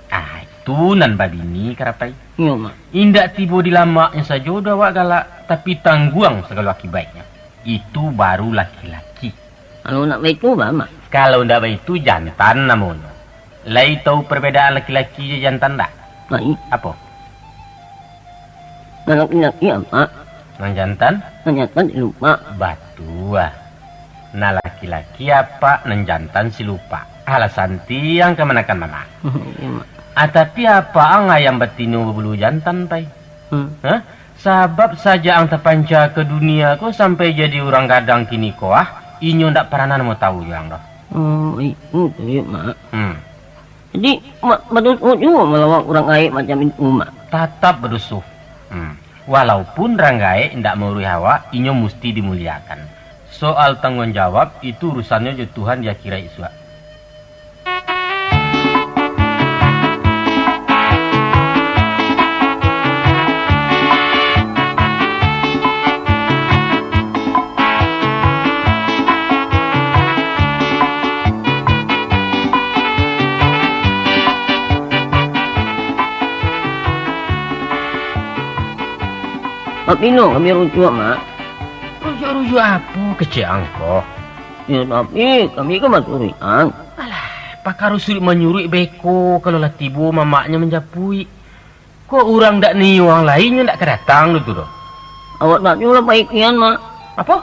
Ah, itu nan babini, Karapai. Yo, Mak. Indak tibo di lamaknyo sajo doh awak galak, tapi tangguang sagalo akibaiknyo. Itu baru laki-laki. Kalau ndak baitu, baa, Mak? Kalau ndak baitu, jantan namonyo. Lai tahu parbedaan laki-laki jo jantan ndak? Lai. Apo? Nan laki-laki apak. Nan jantan? Nan jantan silupak. Batua. Nan laki-laki apak, nan jantan silupak. Alah santiang kamanakan mamak. Iyo, Mak. Ah, tapi apak ang ayam batino babulu jantan, Pai? Hmm. Hah? Sabab sajak ang tapanca ka dunia ko sampai jadi urang gadang kini ko, ah, inyo ndak paranah namo tahu jo ang doh. Oh, itu tu, Mak. Hmm. Jadi, Mak badoso juo malawak urang gaek macam itu, Mak? Tatap badoso. Hmm. Walaupun urang gaek indak mauruih awak, inyo musti dimuliakan. Soal tangguang jawab, itu urusannyo jo Tuhan di akhirat isuak. Bapilo kami rujuak, Mak? Rujuak-rujuak apo kecek ang ko? Yo, tapi kami kan basuruik ang. Alah, pakaro suruik-manyuruik beko, kalau lah tibo mamaknyo manjapuik. Kok urang dak nio ang lai nyo dak ka datang tu doh. Awak dak nio lah baikian, Mak. Apo?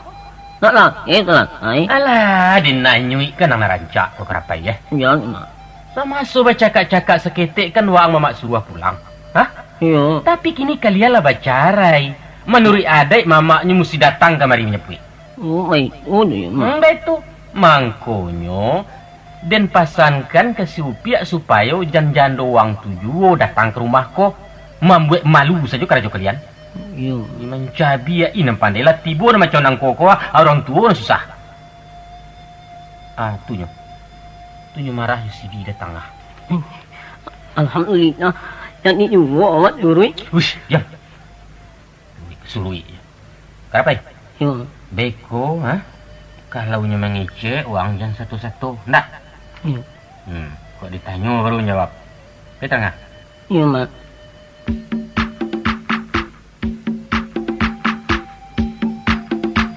Nak lah, eh, salasai. Alah, dinanyuik kan ang nan rancak ko, Karapai, eh. Jan, Mak. Samaso bacakak-cakak saketek kan waang mamak suruah pulang. Hah? Iyo. Tapi kini kalian lah bacarai. Manuruik adaik mamaknyo musti datang kamari manjapuik. Oh, baitu tu yo, Mak. Hmm, baitu. Mangkonyo, den pasankan ka si Upiak supayo jan jando waang tu juo datang ka rumah ko, mambuek malu sajo karajo kalian. Iyo. Ih, mancabiak, ih, nan pandai lah tibo nan macam nangko ko, ah, urang tuo nan susah. Ah, tu nyo. Tu nyo marah nyo sidi datang lah. Alhamdulillah, jadi juo awak suruik. Uish, diam. Suruik-suruik je. Karapai? Yo. Beko, ha? Kalau nyo mangecek, waang jan sato-sato, ndak? Yo. Hmm, kok ditanyo baru jawab. Pai tarang ah? Yo, Mak.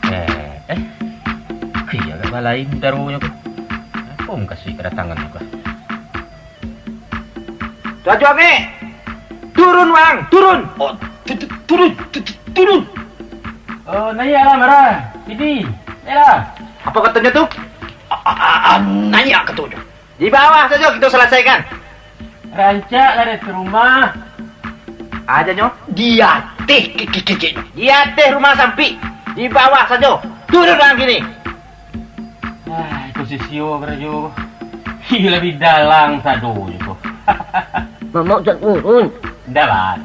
Eh, eh. Kaya agak balain daronyo ko. Apo mukasuik kadatangan ko? Tuanku Amik! Turun, Wang! Turun! Oh, tu-, tu-, turun! Tu-, tu-, turun! Oh, naiaklah, Mara. Sidi, naiaklah. Apo katonyo tu? A, a, a, a, naiak katonyo. Di bawah sajo kito salasaikan. Rancaklah dari rumah. Ajanyo? Di ateh ke-, ke-, keceknyo. Di ateh rumah sampik. Di bawah sajo. Turun, Wang, kini. Ah, iko sisio karajo ko. Iyo labiah dalang sadonyo ko. Mamak usah turun. Ndak lah.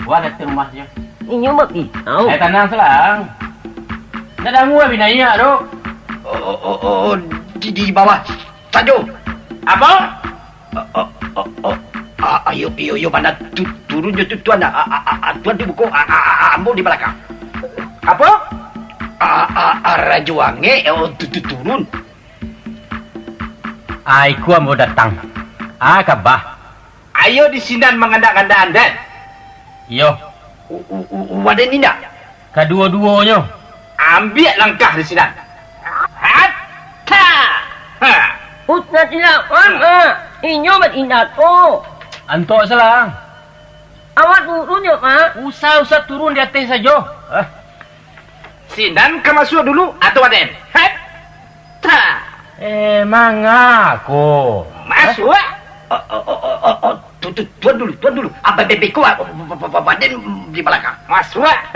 Wah, datang rumah sajo. Inyo mak pisau. Eh, tanang salang. Ndak dangu lah binaiak tu. Oh, oh, oh, oh, di, di bawah sajo. Apo? Oh, oh, oh, oh. Ah, iyo, iyo, iyo, bana tu, turun jo tu, Tuan. Ah, ah, ah, ah, Tuan di muko, ah, ah, ah, ah, ambo di balakang. Apo? Ah, ah, ah, Rajo Angek, oh, tu, tu, turun. Ah, iko ambo datang. Ah, kabah. Ayo di sinan mangandak-ngandak andan. Iyo. U-, u-, u-, u-, waden indak? Kaduo-duonyo. Ambiak langkah di sinan. Hatta! Ha! Ustaz Silawan, ha! Inyo batindak tu. Antok salang. Awak turun yo, Mak. Usah, usah turun di ateh sajo. Ah. Sinan ka masuak dulu, atau Aden? Hei! Ta! Eh, manga ko? Masuak! Oh, oh, oh, oh, oh, oh. Tu, tu, tuan dulu, tuan dulu. Abah bebeko, ah, ba-, ba-, ba-, Aden di balakang. Masuak!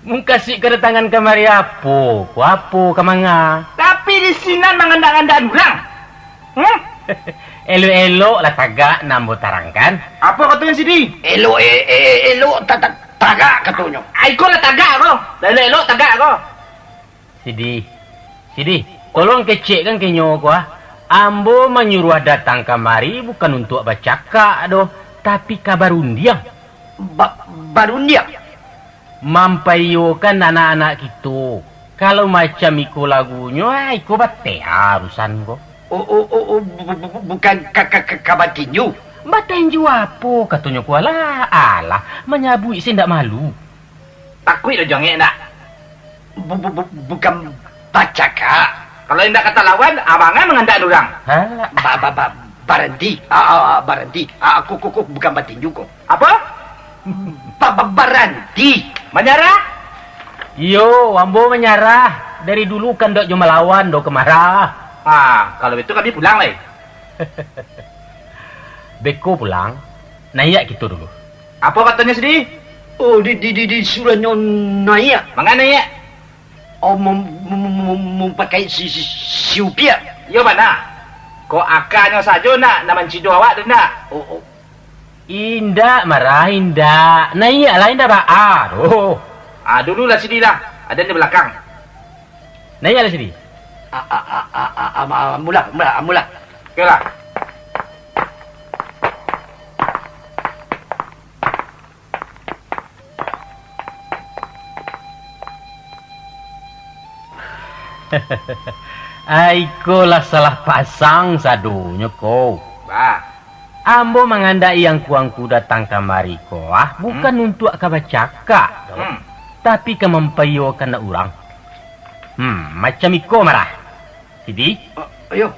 Mukasuik kadatangan kamari apo? Ko apo ka manga? Tapi di sinan mangandak-ngandak urang. Hmm? Elok-elok lah tagak nan ambo tarangkan. Apo katonyo sidi? Elok, eh, eh, eh, elok ta-, ta-, tagak katonyo. Ai ko lah tagak ko. Lah elok-elok tagak ko. Sidi, sidi, tolong kecekkan ka inyo ko, ah. Ambo manyuruah datang kamari bukan untuak bacakak doh, tapi ka barundiang. Ba-, barundiang? Mampaiyokan anak-anak kito. Kalau macam iko lagunyo, ah, iko bateh ah urusan ko. Oh, oh, oh, oh, bu-, bu-, bu-, bukan ka, ka, ka, ka batinju? Batinju apo katonyo ko, alah, alah, manyabuik se ndak malu. Takuik doh jongek ndak? Bu-, bu-, bu-, bukan bacakak. Kalau indak ka talawan, abangan mangandak urang. Alah. Ba-, ba-, ba-, baranti. Ah, ah, ah, baranti. Ah, ko, ko, ko, bukan batinju ko. Apo? Ba-, ba-, baranti. Manyarah? Iyo, ambo manyarah. Dari dulu kan ndak jo malawan doh ka marah. Ah, kalau baitu kami pulang lai. Beko pulang, naiak kito dulu. Apo katonyo sidi? Oh, di, di, di, disuruahnyo naiak. Manga naiak? Oh, mem-, mem-, mem-, mem-, mampakai si, si, si Upiak. Iyo bana. Kok akanyo sajo nak, nak mancido awak tu nak? Oh, oh. Indak, marah, indak. Naiaklah, indak baa doh. Ah, dululah sidi lah. Aden di balakang. Naiaklah sidi. A, a, a, a, a, a, ma-, amulah, amulah, amulah. Oke lah. Ai, ko lah salah pasang sadonyo ko. Bah. Ambo mangandaki angku-angku datang kamari ko, ah, bukan Hmm. untuak ka bacakak, doh, Hmm. tapi ka mampaiyokan urang. Hmm, macam iko marah. Sidi? Oh, iyo.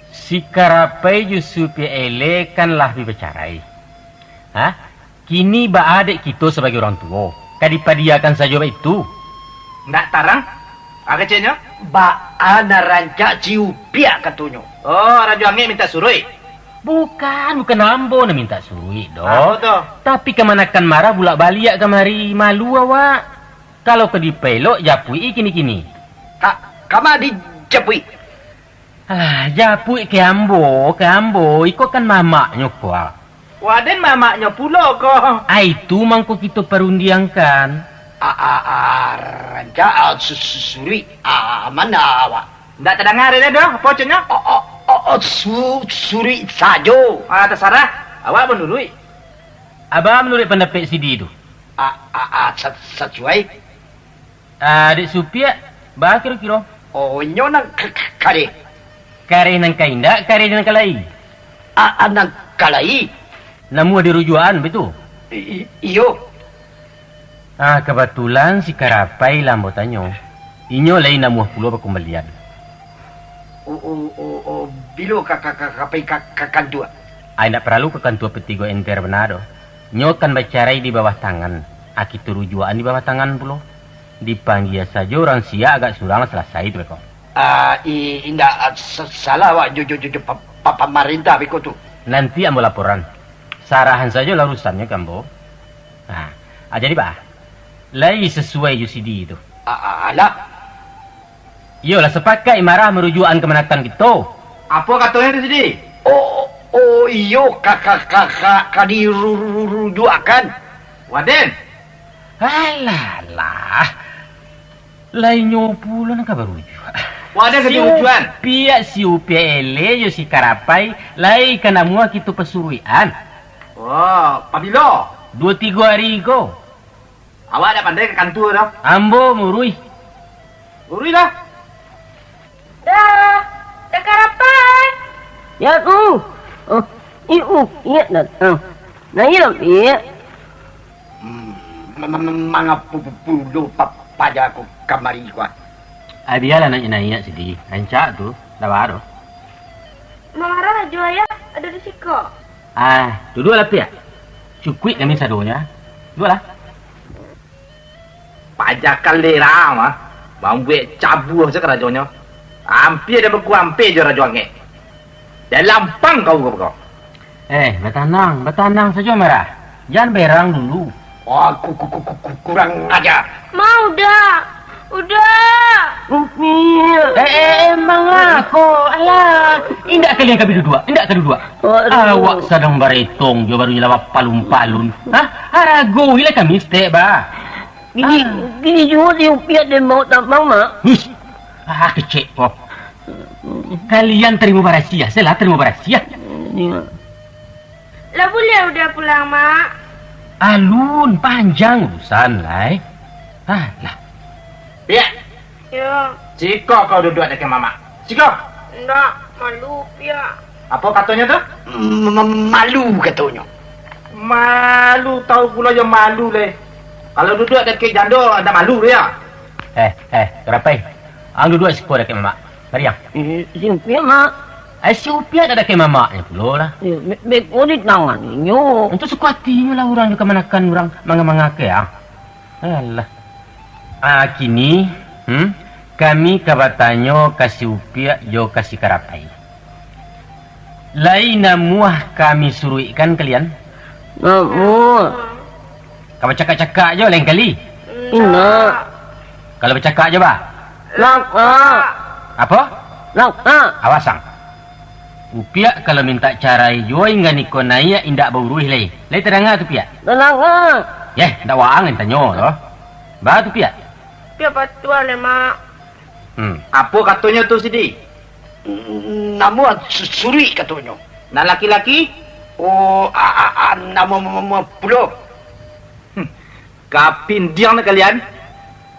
Si Karapai jo si Upiak Elek kan lah bi bacarai. Hah? Kini baa dek kito sabagai urang tuo? Ka dipadiakan sajo baitu? Ndak tarang? Ah, keceknyo? Baa nan rancak si Upiak katonyo? Oh, Rajo Angek mintak suruik? Bukan, bukan ambo nan mintak suruik doh. Apo tu? Tapi kamanakan marah bulak baliak kamari, malu awak. Kalau ka dipaelok, japuik-i kini-kini. Ka, kama dijapuik? Alah, japuik ka ambo, ka ambo, iko kan mamaknyo ko. Waden mamaknyo pulo ko. Ai, tu mangko kito parundiangkan. A, a, a, rancak, a, su-, su-, suruik, a, ma awak? Ndak tadanga dek den doh, apo ceknyo? O, o, o, o, su-, suruik sajo. Ah, tasarah, awak manuruik. Abah manuruik pandapek sidi tu. A, a, a, sa-, sasuai. Ah, dek si Upiak, baa kiro-kiro? Oh, inyo nan ka-, ka-, kareh. Kareh nan ka indak, kareh nan ka lai? A, a, nan ka lai. Namuah di rujuakan, baitu? I, i, iyo. Ah, kabatulan si Karapai lah ambo tanyo. Inyo lai namuah pulo bakumbalian. O, o, o, o, bilo ka, ka, ka, ka pai ka, ka kantua? Ai, indak paralu ka kantua, Peti, ko enter bana doh. Nyo kan bacarai di bawah tangan. Ah, kito rujuakan di bawah tangan pulo. Dipanggia sajo urang siak, agak surang lah salasai tu beko. Ah, i-, indak, ah, sa-, salah awak jo, jo, jo, jo pa-, pa-, pamarintah beko tu. Nanti ambo laporan. Sarahan sajo lah urusannyo ka ambo. Nah, ah, jadi baa? Lai sasuai jo sidi tu? A-, a-, alah. Iyo lah, sapakaik marah marujuakan kamanakan kito. Apo katonyo tu sidi? Oh, oh, iyo, ka, ka, ka, ka, ka diru-, ru-, ru-, rujuakan. Waden. Alah, lah. Lainyo pulo nan ka barujuak. Waden ka dirujuakan. Si Upiak, si Upiak Elek jo si Karapai, lai ka namuah kito pasuruikan. Oh, pabilo? Duo tigo ari ko. Awak dak pandai ka kantua doh. Ambo muruih. Muruih lah. Dah, dah Karapai. Ya, uh. Oh, i, uh, ingat datang. Nah, iya lah, Pik. Hmm, ma-, ma-, ma-, mangapo pu-, pulo pa-, paja ko kamari ko, ah? Ah, bialah naiak-naiak sidi. Rancak tu, dak baa doh. Mamarah juo, Ayah, ado di siko. Ah, duduaklah, Piak. Cukuik kami sadonyo. Duduaklah. Paja kalera mah, mambuek cabuah se karajonyo. Ampia den bakuampia jo Rajo Angek. Dek lampang kau ka kau. Eh, batanang, batanang sajo, Marah. Jan berang dulu. Wah, ku-, ku-, ku-, ku-, ku-, kurang aja. Ma, Uda. Uda. Rupiah. Eh, eh, emang ako? Alah, indak kalian kami duduak, indak ka duduak. Aduh. Awak sadang baretong jo, barunyo lah bapalun-palun. Hah? Haragoilah kami saketek, bah. Gini, Ah. gini juo si Upiak den baok tabang, Mak. Hush. Ah, kecek ko. Kalian tarimo barasiah, selah tarimo barasiah. Iya. Lah buliah Uda pulang, Mak? Alun, panjang urusan, lai. Ah, lah. Piak. Yo. Siko kau duduak dakek mamak. Siko. Ndak, malu, Piak. Apo katonyo tu? M-, m-, malu katonyo. Malu, tau pulo jo malu, leh. Kalau duduak dakek jando, ndak malu, yo? Eh, eh, Karapai. Ang duduak siko dakek mamak. Mari, ang. Eh, si Upiak, Mak. Eh, si Upiak ndak dakek mamaknyo pulo lah. Eh, be-, beko di tangan inyo. Itu suko atinyo lah urang jo kamanakan urang manga-manga ke, ang. Alah. Ah, kini, hmm, kami ka batanyo ka si Upiak jo ka si Karapai. Lai namuah kami suruikkan kalian? Namuah. Ka bacakak-cakak jo lain kali. Indak. Kalau bacakak jo, bah? Langkah. Apo? Langkah. Awas, ang. Upiak kalau mintak carai juo inggan iko naiak indak bauruih lai. Lai tadanga tu, Piak? Tadanga. Yeh, ndak waang nan tanyo tu. Ba tu, Piak? Piak patuah lai, Mak. Hmm. Apo katonyo tu, Sidi? Namuah su-, suruik katonyo. Nan laki-laki? Oh, a, a, a, namuah ma-, ma-, ma-, pulo. Hmm. Kapindiang kalian,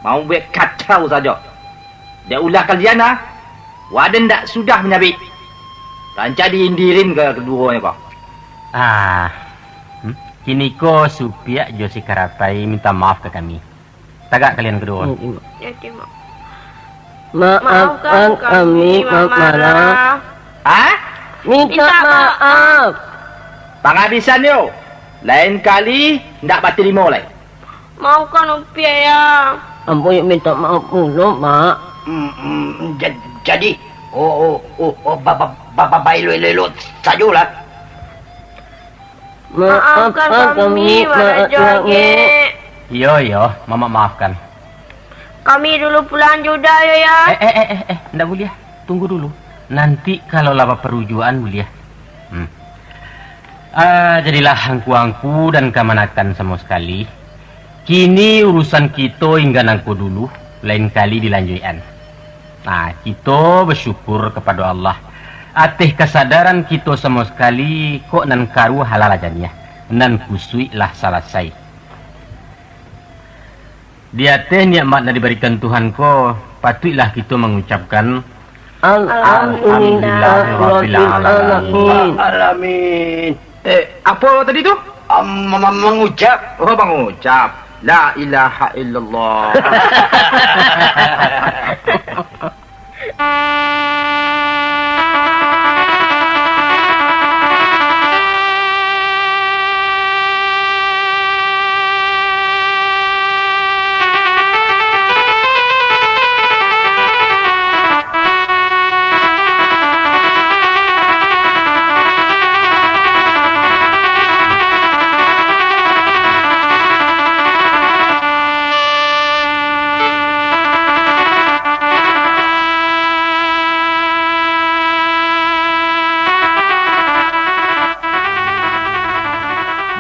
mambuek kacau sajo. Dek ulah kalian, ah, waden ndak sudah manyabik. Rancak diindirin ka kaduonyo ko. Ah, hmm? Kiniko si Upiak jo si Karapai minta maaf ka kami. Tagak kalian kaduo. Hmm, hmm. Ya, terima. Maafkan kami, Mak Marah. Hah? Minta maaf. Pangabisannyo, lain kali ndak batarimo lai. Maafkan Upiak, ya. Ambo yo minta maaf pulo, Mak. Hmm, hmm, ja-, jadi, oh, oh, oh, oh, ba-, ba-, ba-, ba-, baelok-elok sajolah. Maafkan kami, Mak Rajo Angek. Iyo, iyo, Mamak maafkan. Kami dulu pulang jo Uda yo, ya. Eh, eh, eh, eh, eh, ndak buliah. Tunggu dulu. Nanti kalau lah baparujuaan buliah. Hmm. Ah, jadilah angku-angku dan kamanakan samo sakali. Kini urusan kito inggan angko dulu, lain kali dilanjuikan. Nah, kito basyukur kapado Allah, ateh kasadaran kito samo sakali, kok nan karuah alah lah janiah, nan kusuik lah salasai. Di ateh nikmat nan dibarikan Tuhan ko, patuiklah kito mangucapkan, Alhamdulillah, Alhamdulillah, Rabbil Alamin. Alamin. Eh, apo tadi tu? Am, ma-, ma-, mangucap. Oh, mangucap. La ilaha illallah.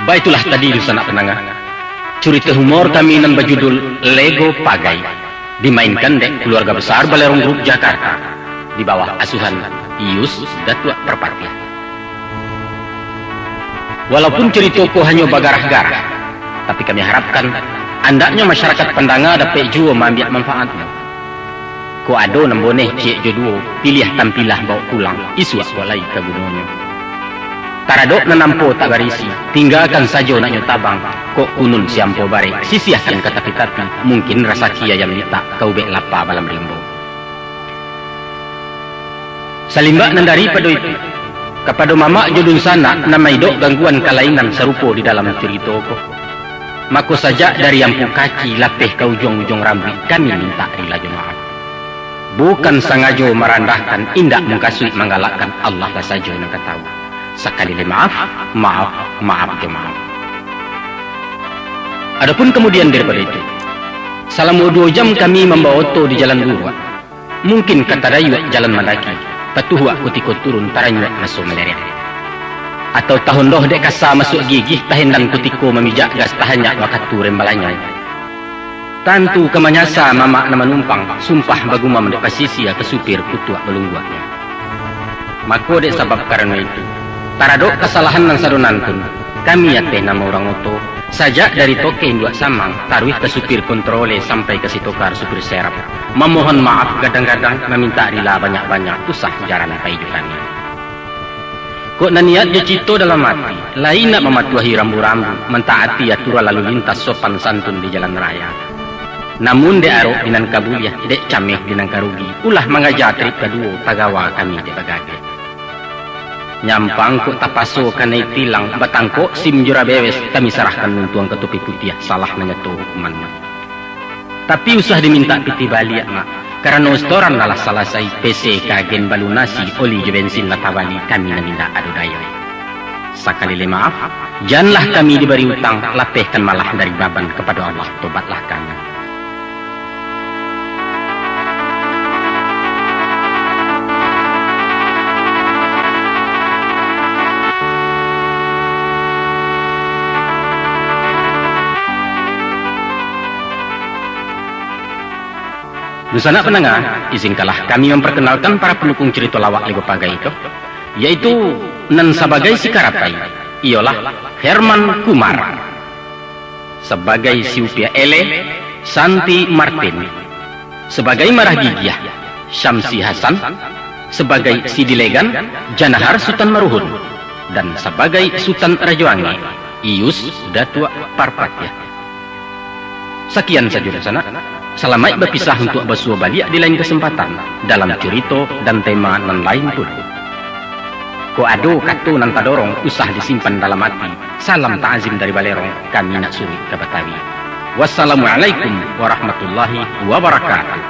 Baitulah tadi, dunsanak pandanga, curito humor kami nan bajudul Lego Pagai, dimainkan dek Keluarga Besar Balerong Group Jakarta, di bawah asuhan Yus Datuak Parpatiah. Walaupun curito ko hanyo bagarah-garah, tapi kami harapkan, andaknyo masyarakat pandanga dapek juo maambiak manfaatnyo. Kok ado nan boneh ciek jo duo, piliah tampilah bawok pulang, isuak kok lai ka gunonyo. Taradok nan ampo tak barisi, tinggakan sajo naknyo tabang, kok kunun si ampo barek, sisiahkan ka tapi-tapi, mungkin rasaki ayam litak, ka ubek lapa balam rimbo. Salimbak nan daripado itu, kapado mamak jo dunsanak nan maidok gangguan kalainan sarupo di dalam curito ko. Mako sajak dari ampu kaki lapeh ka ujuang-ujuang rambuik, kami mintak rila jo maaf. Bukan sangajo marandahkan, indak mukasuik manggalakkan, Allah lah sajo nan ka tahu. Sakali lai maaf, maaf, maaf jo maaf. Adopun kamudian daripado itu, salamo duo jam kami mambawa oto di jalan luruak. Mungkin ka tadayuak jalan mandaki, tatuhuak kutiko turun, taranyuak maso malirik. Atau tahondoh dek kasa masuak gigih, tahendan kutiko mamijak gas, tahanyak wakatu rem balanyai. Tantu ka manyasa mamak nan manumpang, sumpah bagumam dek pasisia ka supir kutuak balungguaknyo. Mako dek sabab karano itu, taradok kasalahan nan sadonantun, kami ateh namo urang oto, sajak dari toke induak samang, taruih ka supir kontrole sampai ka sitokar supir serap, mamohon maaf gadang-gadang, mamintak rila banyak-banyak, usah jarang pai jo kami. Kok nan niat jo cito dalam ati, lai nak mamatuahi rambu-rambu, mantaati aturan lalu lintas sopan santun di jalan raya. Namun dek arok di nan ka buliah, dek cameh di nan ka rugi, ulah mangaja trip kaduo, tagawa kami dek bagageh. Nyampang kok tapaso kanai tilang, batangkok sim jo rabewes, kami sarahkan untuang ka topi putiah, salah nan nyato hukuman. Tapi usah dimintak pitih baliak, Mak, karano setoran lah salasai, P C ka agen balunasi, oli jo bensin lah tabali, kami nan indak ado dayo. Sakali lai maaf, janlah kami dibari utang, lapehkan malah dari baban, kapado Allah tobatlah kami. Dunsanak pandanga, izinkanlah kami mamparkenalkan para pandukung carito lawak Lego Pagai ko, yaitu nan sabagai si Karapai, iyolah Herman Kumar. Sabagai si Upiah Ele, Santi Martin. Sabagai Marah Gigiah, Syamsi Hasan. Sabagai si Dilegan, Janahar Sutan Maruhun. Dan sabagai Sutan Rajo Angek, Iyus Datuak Parpatiah. Sakian sajo dunsanak. Salamaik bapisah untuak basuo baliak di lain kasempatan, dalam curito dan tema nan lain pulo. Kok ado kato nan tadorong, usah disimpan dalam ati. Salam ta'azim dari Balerong, kami nak suruik ka Batawi. Wassalamualaikum warahmatullahi wabarakatuh.